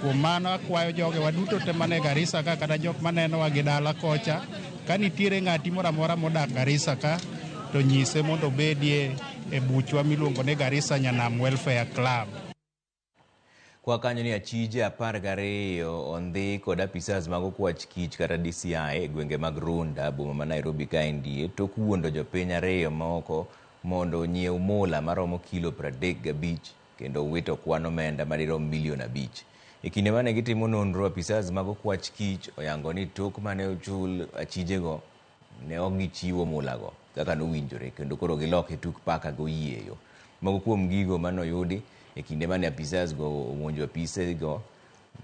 Kuom mano akwayo joge waduto te mane Garissa ka kata jok manenowa gi dala kocha, ka nitiere ng'ati moro amora modak Garissa ka to nyise mondo obedie e buchwa miluongo ni Garissa Nyanam Welfare Club. Kwa kanyo ni achije 12 ondhi kod apisas mag okwach kich kata DCI e gwenge mag Runda, boma ma Nairobi kaendie, tok wuondo jopiny ariyo moko mondo onyiew mula maromo kilo 35 kendo wito kwan omenda madirom milion 5. E kinde mane gitimo nonro, apisas mag okwach kich oyango ni tok mane ochul achijego ne ok gichiwo mulago kaka nowinjore kendo koro giloke tuk paka goyieyo. Moko kuom gigo manoyudi e kinde mane apisas go omonjo apisego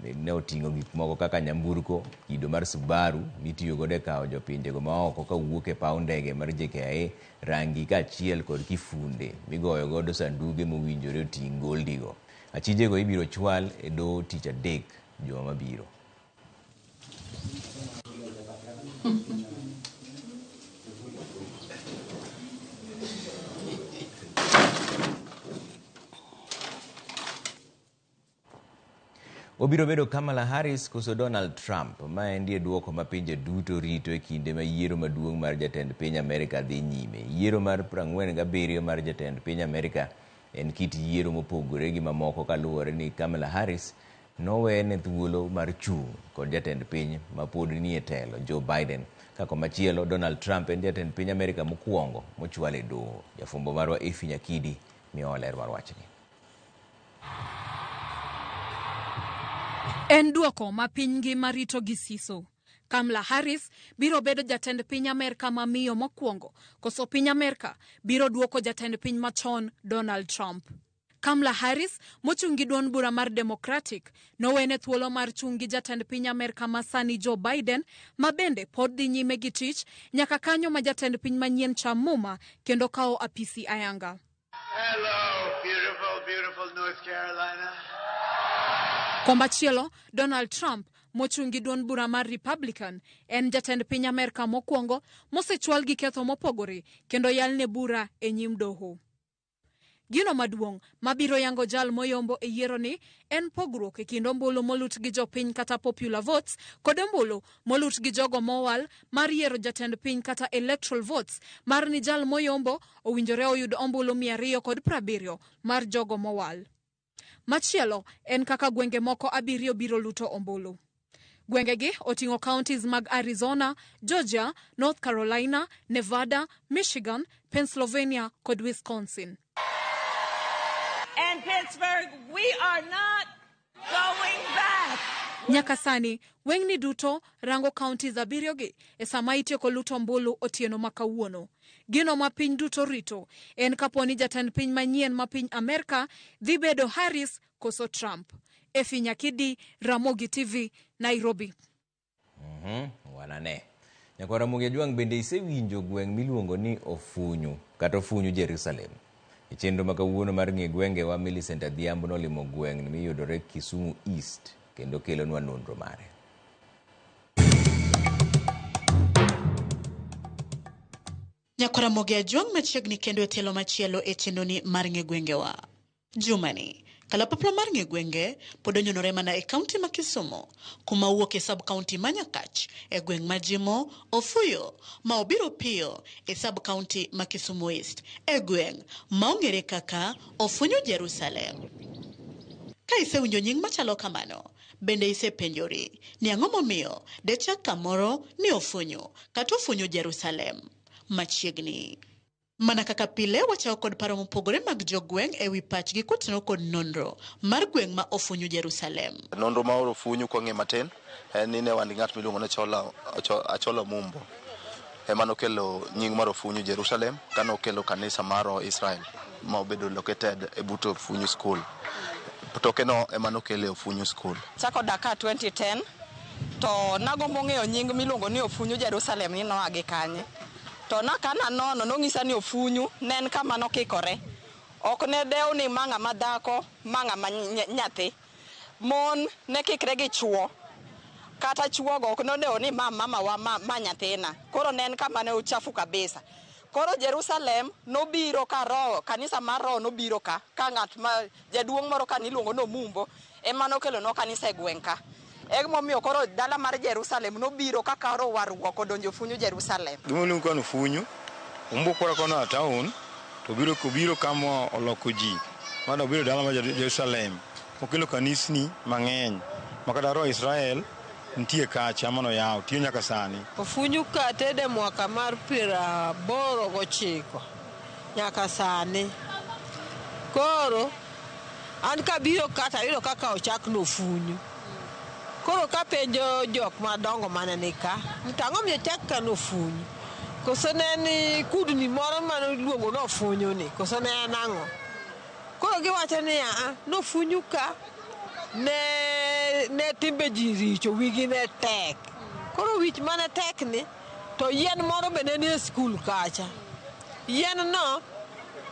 ne oting'o gik moko kaka nyamburko, kido mar Subaru mitiyo godo e kawo jopinjego maoko kawuok e paw ndege mar JKIA, rangi kaachiel kod kifunde migoyo godo sanduge mowinjore oting' goldigo. Achijego ibiro chwal e doho tich adek juma mabiro. Obiro bedo Kamala Harris koso Donald Trump, ma endie duoko ma pinje duto rito e kinde ma yiero maduong' mar jatend piny Amerika dhi nyime. Yiero mar 47 mar jatend piny Amerika en kit yiero mopogore gi mamoko kaluwore ni Kamala Harris nowene thuolo mar chung' kod jatend piny ma pod nie telo Joe Biden. Ka komachielo, Donald Trump en jatend piny Amerika mokwongo mochwal e doho. Jafwambo marwa Effie Nyakidi miyowa ler mar wachni. En duoko ma piny ngima rito gi siso. Kamala Harris biro bedo jatend piny Amerka ma miyo mokwongo, koso piny Amerka biro duoko jatend piny machon Donald Trump. Kamala Harris mochung' gi duond bura mar Democratic nowene thuolo mar chung' gi jatend piny Amerka masani Joe Biden ma bende pod dhi nyime gi tich nyaka kanyo ma jatend piny manyien cham muma kendo kawo apisi ayanga. Hello, beautiful, beautiful North Carolina. Komachielo, Donald Trump mochung' gi duond bura mar Republican en jatend piny Amerka mokwongo mosechwal gi ketho mopogore kendo yalne bura e nyim doho. Gino maduong' mabiro yango jal moyombo e yiero ni en pogruok e kind ombulu molut gi jopiny kata popular votes kod ombulu molut gi jogo mowal mar yiero jatend piny kata electoral votes mar ni jal moyombo owinjore oyud ombulu 270 mar jogo mowal. Machielo en kaka gwenge moko 7 biro luto ombulu. Gwengegi oting'o counties mag Arizona, Georgia, North Carolina, Nevada, Michigan, Pennsylvania kod Wisconsin. And Pittsburgh, we are not going back. Nyaka sani, wengni duto rango counties 7 gi e sama itieko luto ombulu otieno ma kawuono. Gino ma piny duto rito en kapo ni jatend piny manyien ma piny Amerka dhi bedo Harris koso Trump. Efi Nyakidi, Ramogi TV, Nairobi. Wanane. Nyakwar Ramogi Ajwang' bende isewinjo gweng' miluongo ni Ofunyu kata Ofunyu Jerusalem. E chenro ma kawuono mar ng'e gwengewa, Millicent Adhiambo nolimo gweng' miyudore Kisumu East kendo kelonwa nonro mare. Nyakwar Ramogi Ajwang' machiegni kendo e tielo machielo e chenroni mar ng'e gwengewa. Jumani, kalapapla mar ng'e gwenge pod onyonore mana e kaunti ma Kisumu, kuma owuok e sub-county ma Nyakach e gweng' ma Jimo Ofuyo ma obiro piyo e sub-county ma Kisumu East e gweng' ma ong'ere kaka Ofunyu Jerusalem. Ka isewinjo nying machalo kamano, bende isepenjori ni ang'o momiyo dechak kamoro ni Ofunyu kata Ofunyu Jerusalem machiegni. Mana kaka pile wachako kod paro mopogore mag jogweng' ewi pachgi kotenore kod nonro mar gweng' ma Ofunyu Jerusalem. Nonro ma Ofunyu kwang'e matin en ni ne wan gi ng'at miluongo ni Achola Mumbo ema nokelo nying mar Ofunyu Jerusalem kane okelo kanisa mar Israel ma obedo located e but Ofunyu School. Tokeno ema nokele Ofunyu School. Chako dak ka 2010 to nagombo ng'eyo nying miluongo ni Ofunyu Jerusalem ni noa gi kanye. To na kana nono nong'isa ni Ofunyu ne en kama nokikore. Ok ne dew ni ma ng'ama dhako, ma ng'ama nyathi. Mon ne kikre gi chuo. Kata chuogo ok nodewo ni ma mamawa, ma nyathina. Koro ne en kama ne uchafu kabisa. Koro Jerusalem nobiro ka roho, kanisa mar roho nobiro ka ng'at ma jaduong' moro ka niluongo ni Omumbo ema nokelonwa kanisa e gweng' ka. Emomiyo koro dala mar Jerusalem nobiro kaka roho warruok odonjo Ofunyu Jerusalem. Gima iluongo ni Ofunyu, Omumbo koro kono a town to obiro kama oloko ji. Mano obiro dala mar Jerusalem. Okelo kanisni mang'eny ma kata roho Israel nitie kacha mano yawo tiyo nyaka sani. Ofunyu ka tede mwaka mar 89 nyaka sani. Koro an kabiro kata ayudo kaka ochak nofunyu. Koro kapenjo jok madongo mane ni ka, to ang'o miyo ochak ka nofunyu? Koso ne en kudni moro mane iluongo ni ofunyu ni, koso ne en ang'o? Koro giwacho ni aa, nofunyu ka ne timbe ji richo, wigi ne tek. Koro wich mane tek ni, to yien moro be ne nie skul kacha. Yien no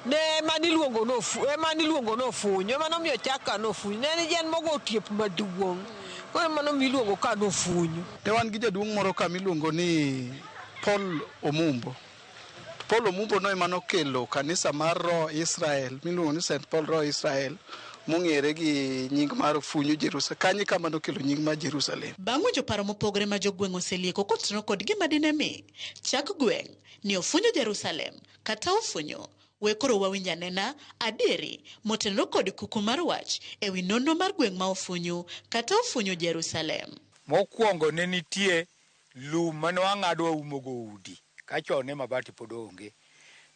ne ema niluongo ni ofunyu, ema nomiyo ochak ka nofunyu. Ne en yien mogo otiep maduong'. Koro ema nomiyo iluongo ka nofunyu. Ne wan gi jaduong' moro ka miluongo ni Paul Omumbo. Paul Omumbo no ema nokelo kanisa mar Roho Israel miluongo ni St. Paul Roho Israel mong'ere gi nying mar Ofunyu Jerusalem. Kanyo kama nokelo nying mar Jerusalem. Bang' winjo paro mopogore ma jogweng' oselieko kotenore kod gima dine mi chak gweng' ni Ofunyu Jerusalem kata Ofunyu, we koro wawinj anena adieri motenore kod kuku mar wach ewi nonro mar gweng' ma Ofunyu kata Ofunyu Jerusalem. Mokwongo ne nitie lum mane wang'ado waumogo udi ka chon ne mabati pod onge.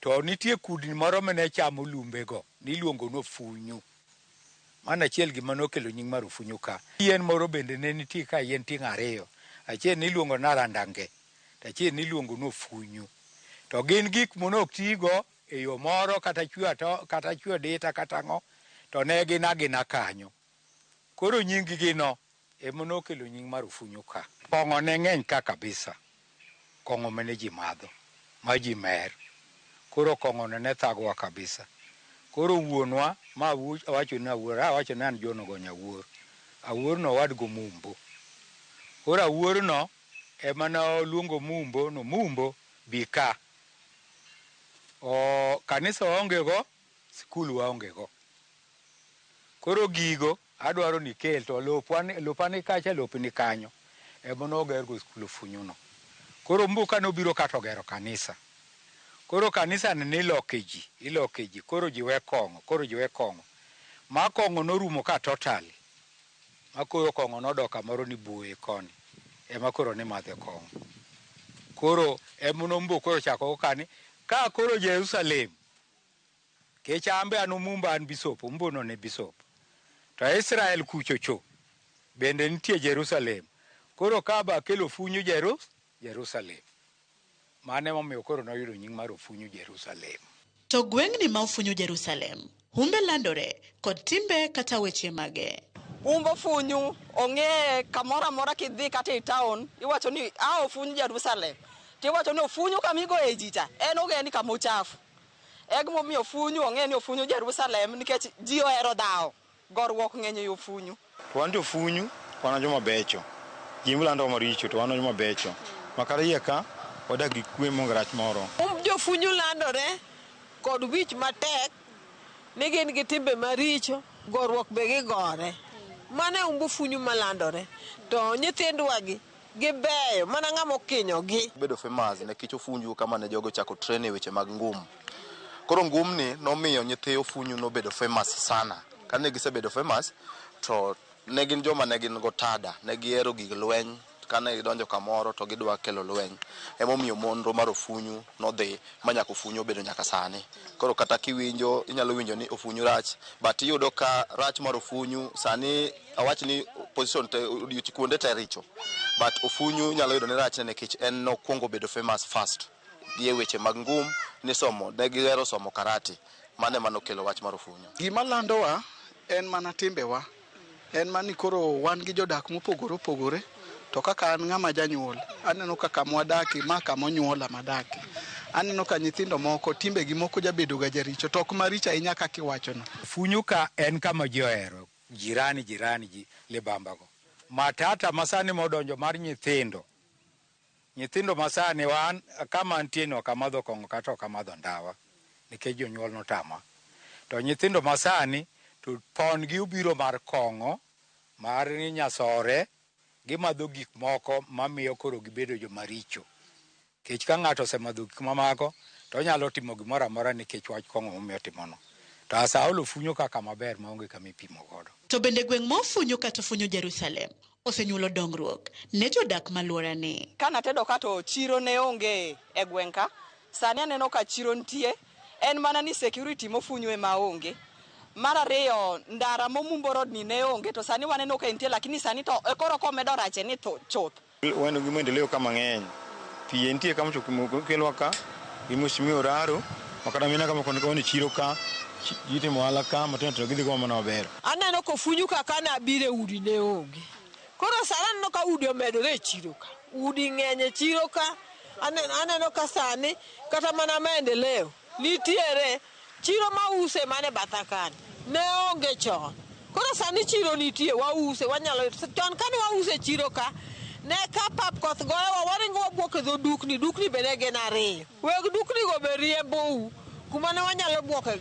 To nitie kudni moro mane chamo lumbego niluongo ni ofunyu. Mano achiel gima nokelo nying mar Ofunyu ka. Yien moro bende ne nitie ka yien tieng' ariyo. Achiel niluongo ni arandange to achiel niluongo ni ofunyu. To gin gik mane ok tigo e yo moro kata chwe dita kata ang'o. To ne gin agina kanyo. Koro nying gi no ema nokelo nying mar Ofunyu ka. Kong'o ne ng'eny ka kabisa. Kong'o mane ji madho, ma ji mer. Koro kong'o no ne thagowa kabisa. Koro wuonwa, ma awacho ni Awuor, awacho ni an John Ogonyo Awuor. Awuor no owad go Mumbo. Koro Awuor no ema ne oluongo Mumbo no Mumbo bi ka. O kanisa waonge go, sikul waonge go. Koro gigo adwaro ni ikel to lopwa lopa ni kacha lopi ni kanyo. Ema noger go skul Ofunyu no. Koro Mumbo ka nobiro ka to ogero kanisa. Koro kanisa ni niloke ji, iloke ji, koro ji we kong'o, koro ji we kong'o. Ma kong'o norumo ka totally. Ma koro kong'o nodok kamoro ni buoye koni. Ema koro nimadhe kong'o. Koro ema Mumbo koro ochako go kani. Ka koro Jerusalem, kech an be an Omumbo an bishop, Omumbo no ne bishop. To Israel kucho cho, bende nitie Jerusalem. Koro ka ba kelo Ofunyu Jerusalem. Mano emomiyo koro noyudo nying mar Ofunyu Jerusalem. To gweng'ni ma Ofunyu Jerusalem, humbe landore kod timbe kata weche mage. Umb Ofunyu ong'e kamoro amora kidhi kata e town iwacho ni a Ofunyu Jerusalem. Tiwacho ni Ofunyu kama igoye ji cha en ong'e ni kama ochafu. E gimomiyo Ofunyu ong'e ni Ofunyu Jerusalem nikech ji ohero dhawo. Goruok ng'eny ei Ofunyu. To wan jofunyu, wan joma becho. Ji milando maricho to wan joma becho. Ma kata iye ka, wadak gi kwe maonge rach moro. Jofunyu landore kod wich matek ni gin gi timbe maricho, goruok be gigore. Mano e umb ofunyu malandore. To nyithindwa gi gibeyo mana ng'ama okinyogi. Bedo famous nikech Ofunyu kama ne jogo ochako train e weche mag ngum. Koro ngum ni nomiyo nyithi Ofunyu nobedo famous sana. Kane gisebedo famous to ne gin joma ne gin gotada, ne gihero gig lweny. Kane gidonjo kamoro to gidwa kelo lweny. Emomiyo monro mar Ofunyu nodhi ma nyaka Ofunyu obedo nyaka sani. Koro kata kiwinjo, inyalo winjo ni Ofunyu rach, but iyudo ka rach mar Ofunyu sani awach ni position te kuonde te richo. But Ofunyu inyalo yudo ni rachne nikech en nokwongo bedo famous first gi e weche mag ngum nisomo, ne gihero somo karate. Mano ema nokelo wach mar Ofunyu. Gima landowa en mana timbewa. En mana ni koro wan gi jodak mopogore opogore. To kaka an ng'ama janyuol, aneno ka kama wadake, ma kama onyuola madake. Aneno ka nyithindo moko timbegi moko jabedo ga jaricho to ok maricho ahinya kaka iwachono. Ofunyu ka en kama ji ohero, jirani jirani ji libamba go. Matata masani modonjo mar nyithindo. Nyithindo masani wan kama antie ni ok amadho kong'o kata ok amadho ndawa nikech jonyuol notama. To nyithindo masani to pon gi obiro mar kong'o, mar ni nyasore, gimadho gik moko mamiyo koro gibedo joma richo. Nikech ka ng'ato osemadho gik mamago, to onyalo timo gimoro amora nikech wach kong'o momiyo otimono. To asaol Ofunyu kaka maber maonge kama ipimo godo. To bende gweng' ma Ofunyu kata Ofunyu Jerusalem osenyuolo dongruok ne jodak maluorani. Kanatedo ka to chiro ne onge e gweng' ka. Sani aneno ka chiro nitie. En mana ni security mofunyu ema onge. Mar ariyo, ndara momumbo road ni ne onge to sani waneno ka entie lakini sani to koro komedo rache ni chuth. Wan gi maendeleo ka mang'eny. Pi nitie kama ochopo kelwa ka gi Mheshimiwa Oraro ma kata mina kama koni chiro ka ji timo ohala ka matindo tindo gidhi go mana maber. Aneno kofunyu ka kane abiro e udi ne onge. Koro sani aneno ka udi omedore e chiro ka. Udi ng'eny e chiro ka. Aneno ka sani kata mana maendeleo nitiere. Chiro mause mane batha kani ne onge chon. Koro sani chiro nitie wause wanyalo chon kane wause chiro ka ne ka pap koth goyowa waringo wabuok e dho dukni dukni be ne gin ariyo. Weg dukni go be riembou kuma ne wanyalo buoke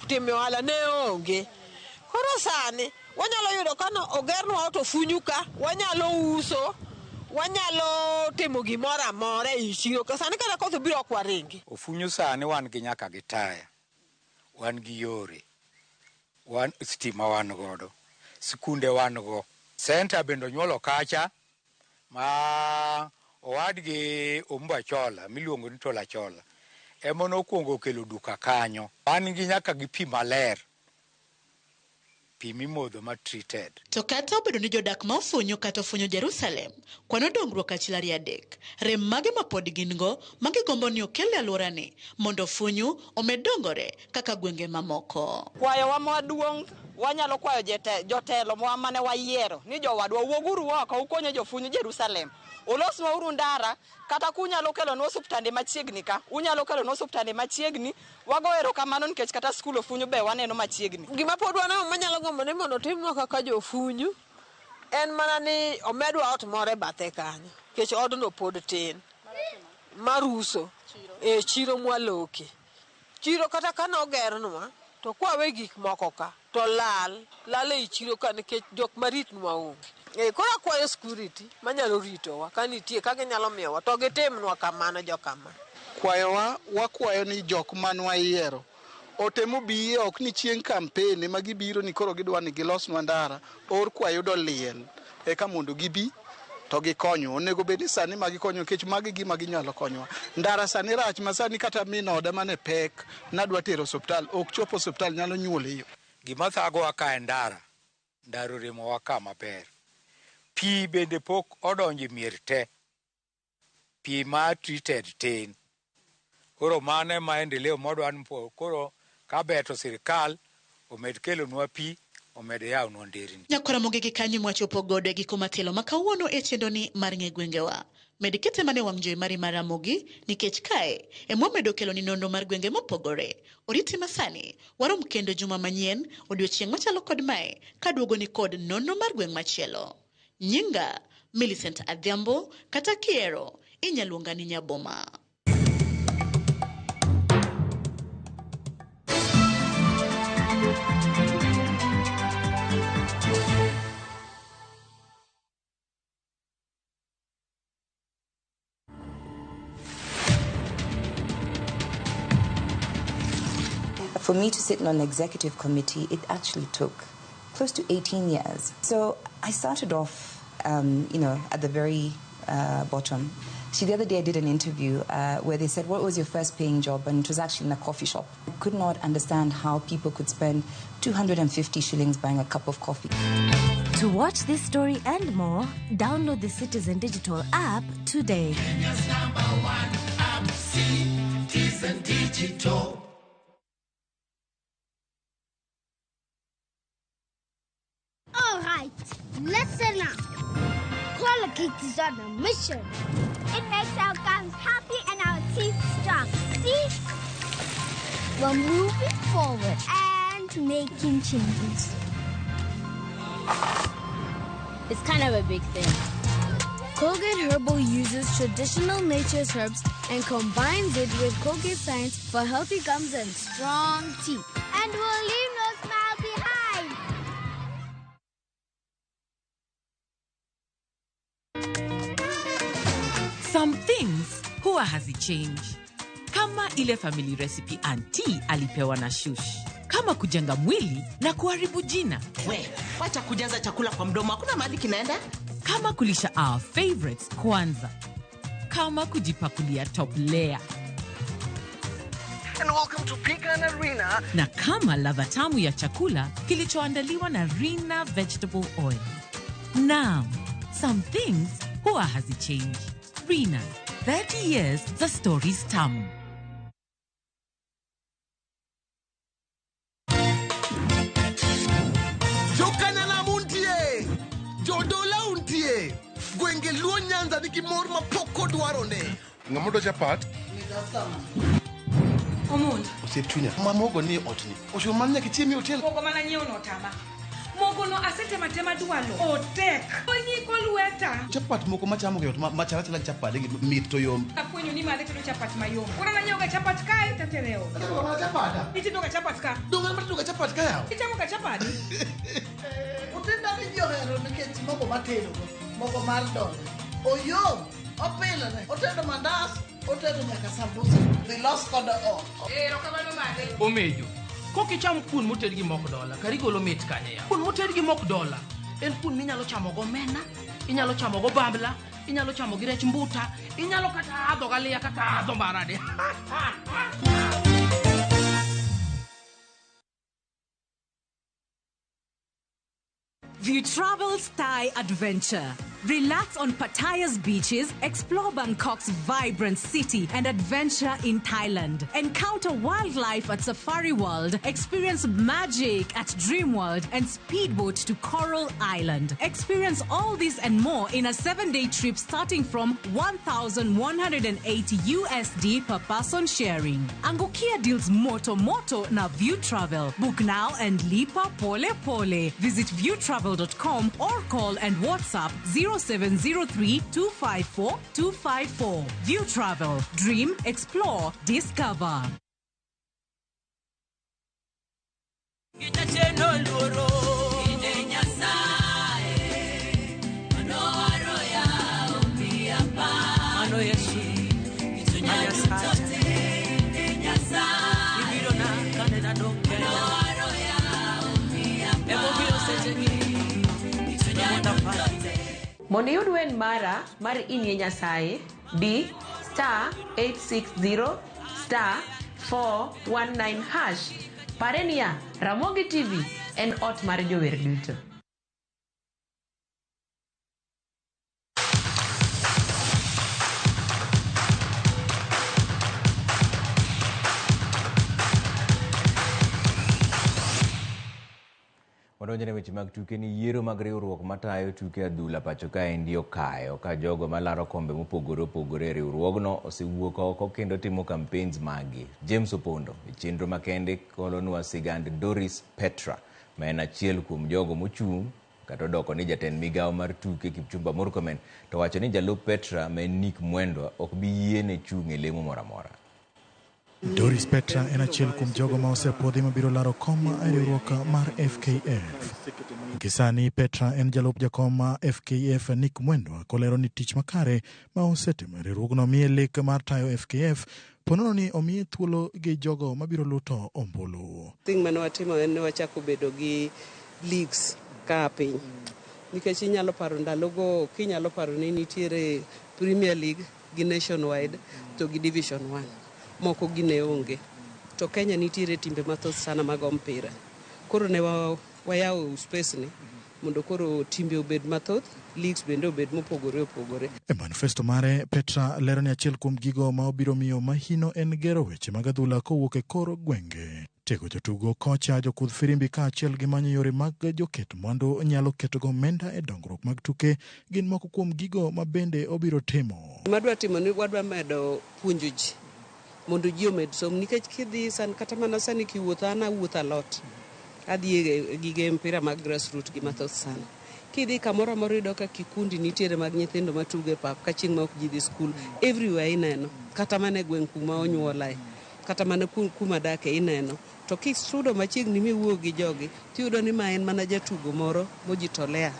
timo ohala ne onge. Koro sani wanyalo yudo ka ogernwa ot Ofunyu ka wanyalo uso wanyalo timo gimoro amora ei chiro ka sani kata koth obiro ok waringi. Ofunyu sani wan gi nyaka gi taya, wan gi yore, wan stima wan godo, skunde wan go. Center bende onyuolo kacha ma owadgi Ombo Achola miluongo ni Tola Achola ema nokwongo okelo duka kanyo. Wan gi nyaka gi pi maler. Pi Pi mimodho ma treated. To kata obedo ni jodak ma ofunyu kata ofunyu Jerusalem kwano dongruok achiel ariyo adek, rem mage ma pod gin go ma gigombo ni okel e alworani mondo ofunyu omed dongore kaka gwenge mamoko. Kwayowa maduong' wanyalo kwayo jotelo mane wayiero ni jowadwa wuoguru oko ukonye jofunyu Jerusalem. Ulosnwa uru ndara kata kunyalo kelonwa osuptande machiegni ka, unyalo kelonwa osuptande machiegni. Wago erokamano nikech kata skul ofunyu be waneno machiegni. Gima pod waneno manyalo gombo ni mondo otimnwa kaka jofunyu en mana ni omedwa ot moro e bathe kanyo nikech odno pod tin mar uso e chiro mwaloke. Chiro kata ka nogernwa to kwawe gik moko ka to lal lal ei chiro ka nikech jok maritnwa onge. Koro akwayo security manyalo ritowa ka nitie ka ginyalo miyowa to gitimnwa kamano jokama. Kwayowa wakwayo ni jok manwa yiero otemo biye ok ni chieng' campaign ema gibiro ni koro gidwa ni gilosnwa ndara or kwayudo liel eka mondo gibi to gikonywa. Onego bed ni sani ma gikonyo nikech magi gima ginyalo konyowa. Ndara sani rach ma sani kata min oda mane pek nadwa tero osiptal ok chopo osiptal nyalo nyuol e yo. Gima thagowa ka en ndara, ndara oremowa ka maber. Pi bende pok odonjo e mier te. Pi ma treated tin. Koro mano e maendeleo modwa ni koro kaber to sirikal omed kelonwa pi, omed yawonwa nderni. Nyakwara Ramogi gi kanyo mwachopo godo e giko matelo ma kawuono e chenroni mar ng'e gwengewa. Med kete mane wang' jowi mari mar Ramogi nikech kae ema wamedo keloni nonro mar gwenge mopogore. Oriti masani, warom kendo juma manyien odiochieng' machalo kod mae kaduogoni kod nonro mar gweng' machielo. Nyinga Millicent Adhiambo kata kiero inyaluonga ni Nyaboma. For me to sit on an executive committee, it actually took close to 18 years. So I started off, at the very bottom. See, the other day I did an interview where they said, what was your first paying job? And it was actually in a coffee shop. I could not understand how people could spend 250 shillings buying a cup of coffee. To watch this story and more, download the Citizen Digital app today. Kenya's number one app, Citizen Digital. All right, listen up. Colgate is on a mission. It makes our gums happy and our teeth strong. See? We're moving forward and making changes. It's kind of a big thing. Colgate Herbal uses traditional nature's herbs and combines it with Colgate science for healthy gums and strong teeth. And we'll leave no smile behind. Some things huwa hazichange. Kama ile family recipe auntie alipewa na shush. Kama kujenga mwili na kuharibu jina. We, wacha kujaza chakula kwa mdomo, hakuna mahali kinaenda. Kama kulisha our favorites kwanza. Kama kujipakulia top layer. And welcome to Pecan Arena. Na kama ladha tamu ya chakula kilichoandaliwa na Rina Vegetable Oil. Naam, some things huwa hazichange. Rina, 30 years za stories tamu. Jokanana muntie, jodola untie, gwenge Luo Nyanza nigi mor mapok odwarone. Ng'ama dwa chapat? Omondi. Osiep chunya, ma mogo ni otni. Ochuno mana nyaka ichiem e hotel. Mogo mana nyiewo no otama. Mogo no asetemo atema dwalo. Otek. Onyiko lweta. Chapat moko machamo e ot ma chala chala chapat gi mit to yom. Afwenyo ni madhe tedo chapat mayom. Koro nanyiewo ga chapat kae tatere e ot. Atedo mana chapat. Itedo ga chapat ka. Donge an matedo ga chapat ka yawa? Ichamo ga chapat? Otenda ni ji ohero nikech mogo matedogo, mogo mar dola. Oyom, opilore, otedo mandas, otedo nyaka sambusa. Dhi los kode ot. Erokamano madhe. Omejo, kokicham kuon moted gi mok dola, kar igolo mit kanye ya? Kuon moted gi mok dola en kuon minyalo chamo go omena, inyalo chamo go bambla, inyalo chamo gi rech mbuta, inyalo kata adho galiya kaka adho marade. View Travel's Thai Adventure. Relax on Pattaya's beaches, explore Bangkok's vibrant city, and adventure in Thailand. Encounter wildlife at Safari World, experience magic at Dreamworld, and speedboat to Coral Island. Experience all this and more in a 7-day trip starting from 1,180 USD per person sharing. Angukia deals moto moto na View Travel. Book now and lipa pole pole. Visit viewtravel.com or call and WhatsApp 0703 254 254. View Travel. Dream, explore, discover. Mondo iyud wen mara mar Inie Nyasaye, di *860 *419#. Pare niya, Ramogi TV en ot mar jower duto. Wadonjo ne weche mag tuke ni yiero mag riwruok matayo tuke adhula pacho kaendi okayo ka jogo malaro kombe mopogore opogore e riwruogno osewuok oko kendo timo campaigns maggi. James Opondo e chenro makende kolonwa sigand Doris Petra ma en achiel kuom jogo mochung' kata odoko ni jatend migawo mar tuke Kipchumba Murkomen to wacho ni jalup Petra ma en Nick Mwendwa ok bi yiene chung' e lemo moro amora. Doris Petra en achiel kuom jogo ma osepuodhi mabiro laro kom e riwruok mar FKF. Gisani Petra en jalup jakom ma FKF Nick Mwendwa kolero ni tich makare ma osetimo e riwruogno miye lek mar tayo FKF ponono ni omiye thuolo gi jogo mabiro luto ombulu. Thing mane watimo en ni wachako bedo gi leagues ka piny. Nikech inyalo paro ndalogo kinyalo paro ni nitiere Premier League gi Nationwide to gi Division 1. Moko gi ne onge. To Kenya nitiere timbe mathoth sana mag mpira. Koro ne wayawo space ni mondo koro timbe obed mathoth, leagues bende obed mopogore opogore. E manifesto mare, Petra lero ni achiel kuom gigo ma obiro miyo mahino en gero weche mag adhula kowuok e kor gwenge. Tego jotugo, kocha, jokudh firimbi kaachiel gi manyo yore mag joket mwandu nyalo ketogo omenda e dongruok mag tuke gin moko kuom gigo ma bende obiro timo. Madwa timo ni wadwa medo puonjo ji mondo ji omed somo nikech kidhi san kata mana sani kiwuotho an awuotho a lot. Adhi e gige mpira mag grassroots gi mathoth sana. Kidhi kamoro amora iyudo ka kikundi nitiere mag nyithindo matugo e pap ka chieng' ma ok ji dhi skul. Everywhere ineno kata mana e gweng' kuma onyuolae kata mana kuma adake ineno. To kisudo machiegni miwuoyo gi jogi tiyudo ni ma en mana jatugo moro mojitolea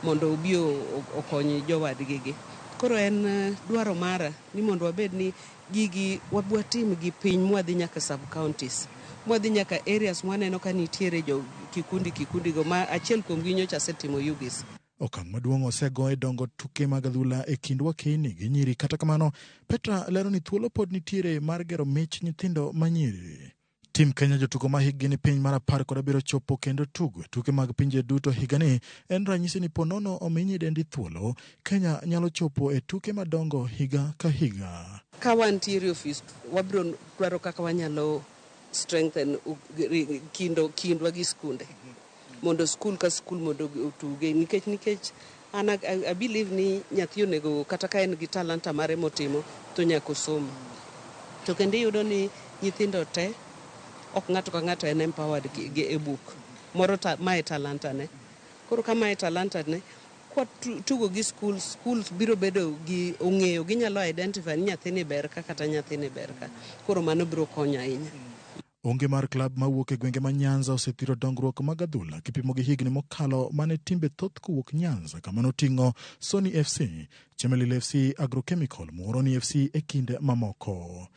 mondo obi okony jowadgi gi. Koro en dwaro mara ni mondo wabed ni gigi wabwatim gi piny mwadhi nyaka sub counties mwadhi nyaka areas mwaneno ka nitiere jo kikundi go ma achiel kuom gi nyocha asetimo UGIS. Okang' maduong' osego e dongo tuke mag adhula e kind wakeyni gi nyiri. Kata kamano, Petra lero ni thuolo pod nitiere mar gero mich nyithindo manyiri. Tim Kenya jotugo ma hikgi ni piny mar 17 chopo kendo tugo e tuke mag pinje duto higani en ranyisi ni ponono omi nyidendi thuolo, Kenya nyalo chopo e tuke madongo higa ka higa. Ka wantiere e ofis, wabiro dwaro kaka wanyalo strengthen kindwa gi skunde mondo skul ka skul mondo otuge nikech an I believe ni nyathi onego kata ka en gi talanta mare motimo to nyaka osom. To kendo iyudo ni nyithindo te ok ng'ato ka ng'ato en empowered gi e buk moro mae talanta ne. Koro ka mae talanta ne kwa tugo gi schools biro bedo gi ong'eyo ginyalo identify ni nyathini ber ka kata nyathini ber ka. Koro mano biro konyo ahinya. Onge mar klab mawuok e gwenge ma Nyanza osethiro dongruok mag adhula kipimo gi higni mokalo mane timbe thoth kowuok Nyanza kama noting'o Sony FC, Chemelil FC, Agrochemical, Muhoroni FC e kind mamoko.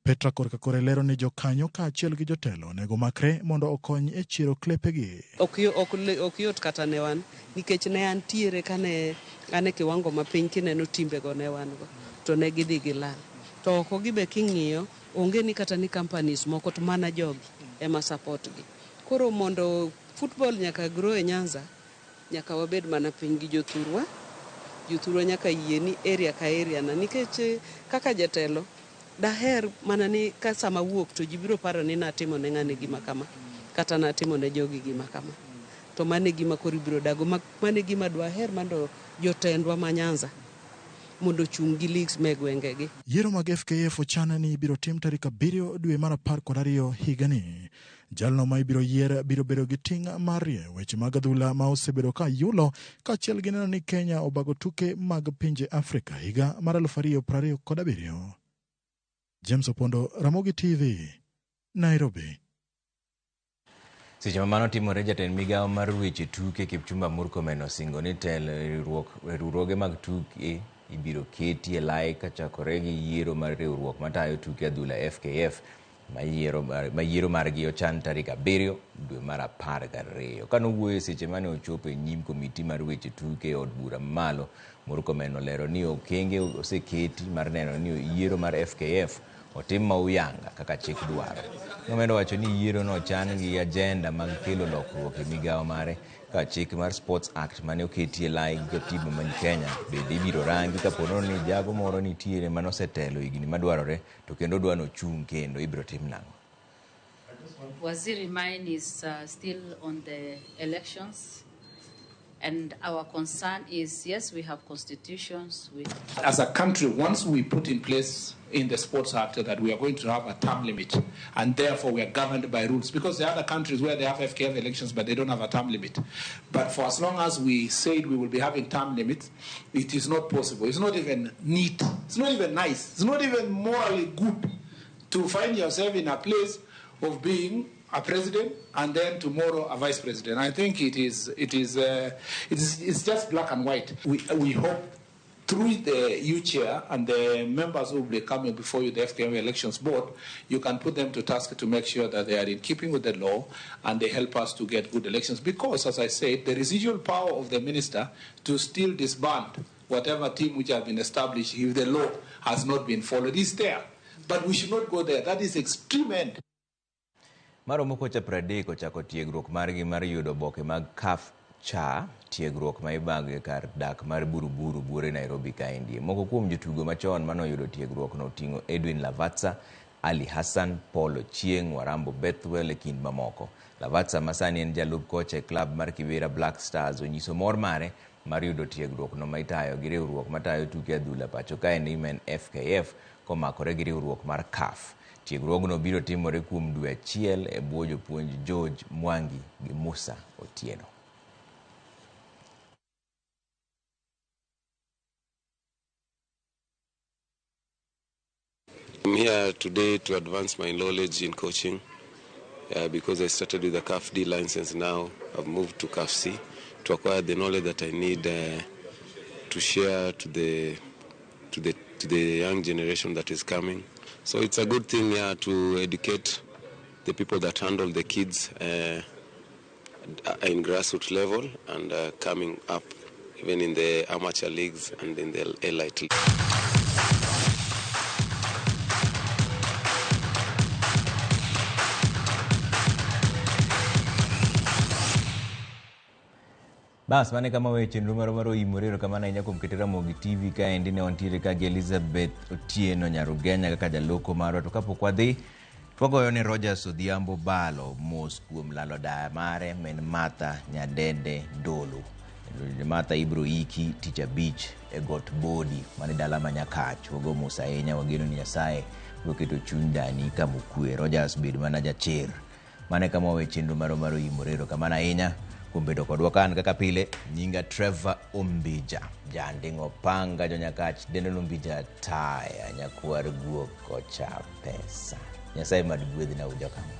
Petra korka kore lero ni jokanyo kaachiel gi jotelo onego makre mondo okony e chiero klepegi. Ok yot kata ne wan nikech ne antiere kane an e kiwango mapiny kineno timbego ne wan go to ne gidhi gilal. To oko gi be king'iyo onge ni kata ni companies moko to mana jogi ema support gi. Koro mondo football nyaka grow e Nyanza Nyaka wabed mana piny gi jothurwa. Jothurwa nyaka yie ni area ka area na nikech kaka jatelo daher mana ni ka sama wuok to ji biro paro ni natimo ne ng'ane gima kama kata natimo ne jogi gima kama. To mano e gima koro ibiro dago. Mano e gima dwaher mondo jotendwa ma Nyanza mondo ochung' gi leagues me gwengegi. Yiero mag FKF ochan ni ibiro tim tarik 7 dwe mar 12 higani. Jalno ma ibiro yier biro bedo gi ting' mar rieyo weche mag adhula ma osebedo ka yulo kaachiel gi neno ni Kenya obago tuke mag pinje Afrika higa mar 2027. James Opondo, Ramogi TV, Nairobi. Seche ma mano timore, jatend migawo mar weche tuke Kipchumba Murkomen osingo ni telo e riwruoge mag tuke ibiro keti e lai kachakore gi yiero mar riwruok matayo tuke adhula FKF ma yiero margi ochan tarik 7 dwe mar 12. Kanowuoyo seche mane ochopo e nyim komiti mar weche tuke e od bura mamalo, Murkomen olero ni okenge oseketi mar neno ni yiero mar FKF otim ma uyanga kaka chik dwaro. Nomedo wacho ni yiero no ochan gi ajenda mag kelo lokruok e migawo mare ka chik mar Sports Act mane oketi e lai gi katiba man Kenya bende ibiro rangi kapo ni jago moro nitiere manosetelo higni madwarore to kendo dwa nochung' kendo ibiro tim nang'o. Waziri, mine is still on the elections. And our concern is, yes, we have constitutions. As a country, once we put in place in the Sports Act that we are going to have a term limit, and therefore we are governed by rules, because there are other countries where they have FKF elections, but they don't have a term limit. But for as long as we said we will be having term limits, it is not possible. It's not even neat. It's not even nice. It's not even morally good to find yourself in a place of being a president and then tomorrow a vice president. I think it's just black and white. We hope through the U chair and the members who will be coming before you, the FKF Elections Board, you can put them to task to make sure that they are in keeping with the law and they help us to get good elections. Because, as I said, the residual power of the minister to still disband whatever team which have been established if the law has not been followed is there. But we should not go there. That is extreme end. Maromo kocha 30 ochako tiegruok margi mar yudo oboke mag CAF cha tiegruok ma ibago e kar dak mar Buruburu buore Nairobi kaendi. Moko kuom jotugo machon manoyudo tiegruok no oting'o Edwin Lavatsa, Ali Hassan, Paul Ochieng, Warambo Bethwel e kind mamoko. Lavatsa ma sani en jalup kocha e klab mar Kibera Black Stars onyiso mor mare mar yudo tiegruok no ma itayo gi riwruok matayo tuke adhula pacho kaendi ma en FKF komakore gi riwruok mar CAF. Tiegruogno biro timore kuom dwe achiel e bwo jopuonj George Mwangi gi Musa Otieno. I'm here today to advance my knowledge in coaching because I started with a CAF D license. Now I've moved to CAF C to acquire the knowledge that I need to share to the young generation that is coming. So it's a good thing to educate the people that handle the kids in grassroots level and coming up even in the amateur leagues and in the elite league. Bas mane kama weche chenro marwa mar oimore erokamano ahinya kuom keto Ramogi TV kaendi ne wantiere ka gi Elizabeth Otieno Nyarugenya kaka jaloko marwa. To kapok wadhi twagoyo ne Rogers Odhiambo Balo mos kuom lalo daya mare men Martha Nyadende Dolo. Martha ibro iki tich abich e got Bodi mane dala ma Nyakach. Wago mos ahinya, wageno ni Nyasaye biro keto chuny dani kama okwe. Rogers bed mana jachir. Mane kama weche chenro marwa mar oimore erokamano ahinya kuom bedo kodwa kan kaka pile. Nyinga Trevor Ombija, janding'o panga jonyakach dendo Ombija taya nyakwar guok kocha pesa. Nyasaye mad gwedhna ujo kama.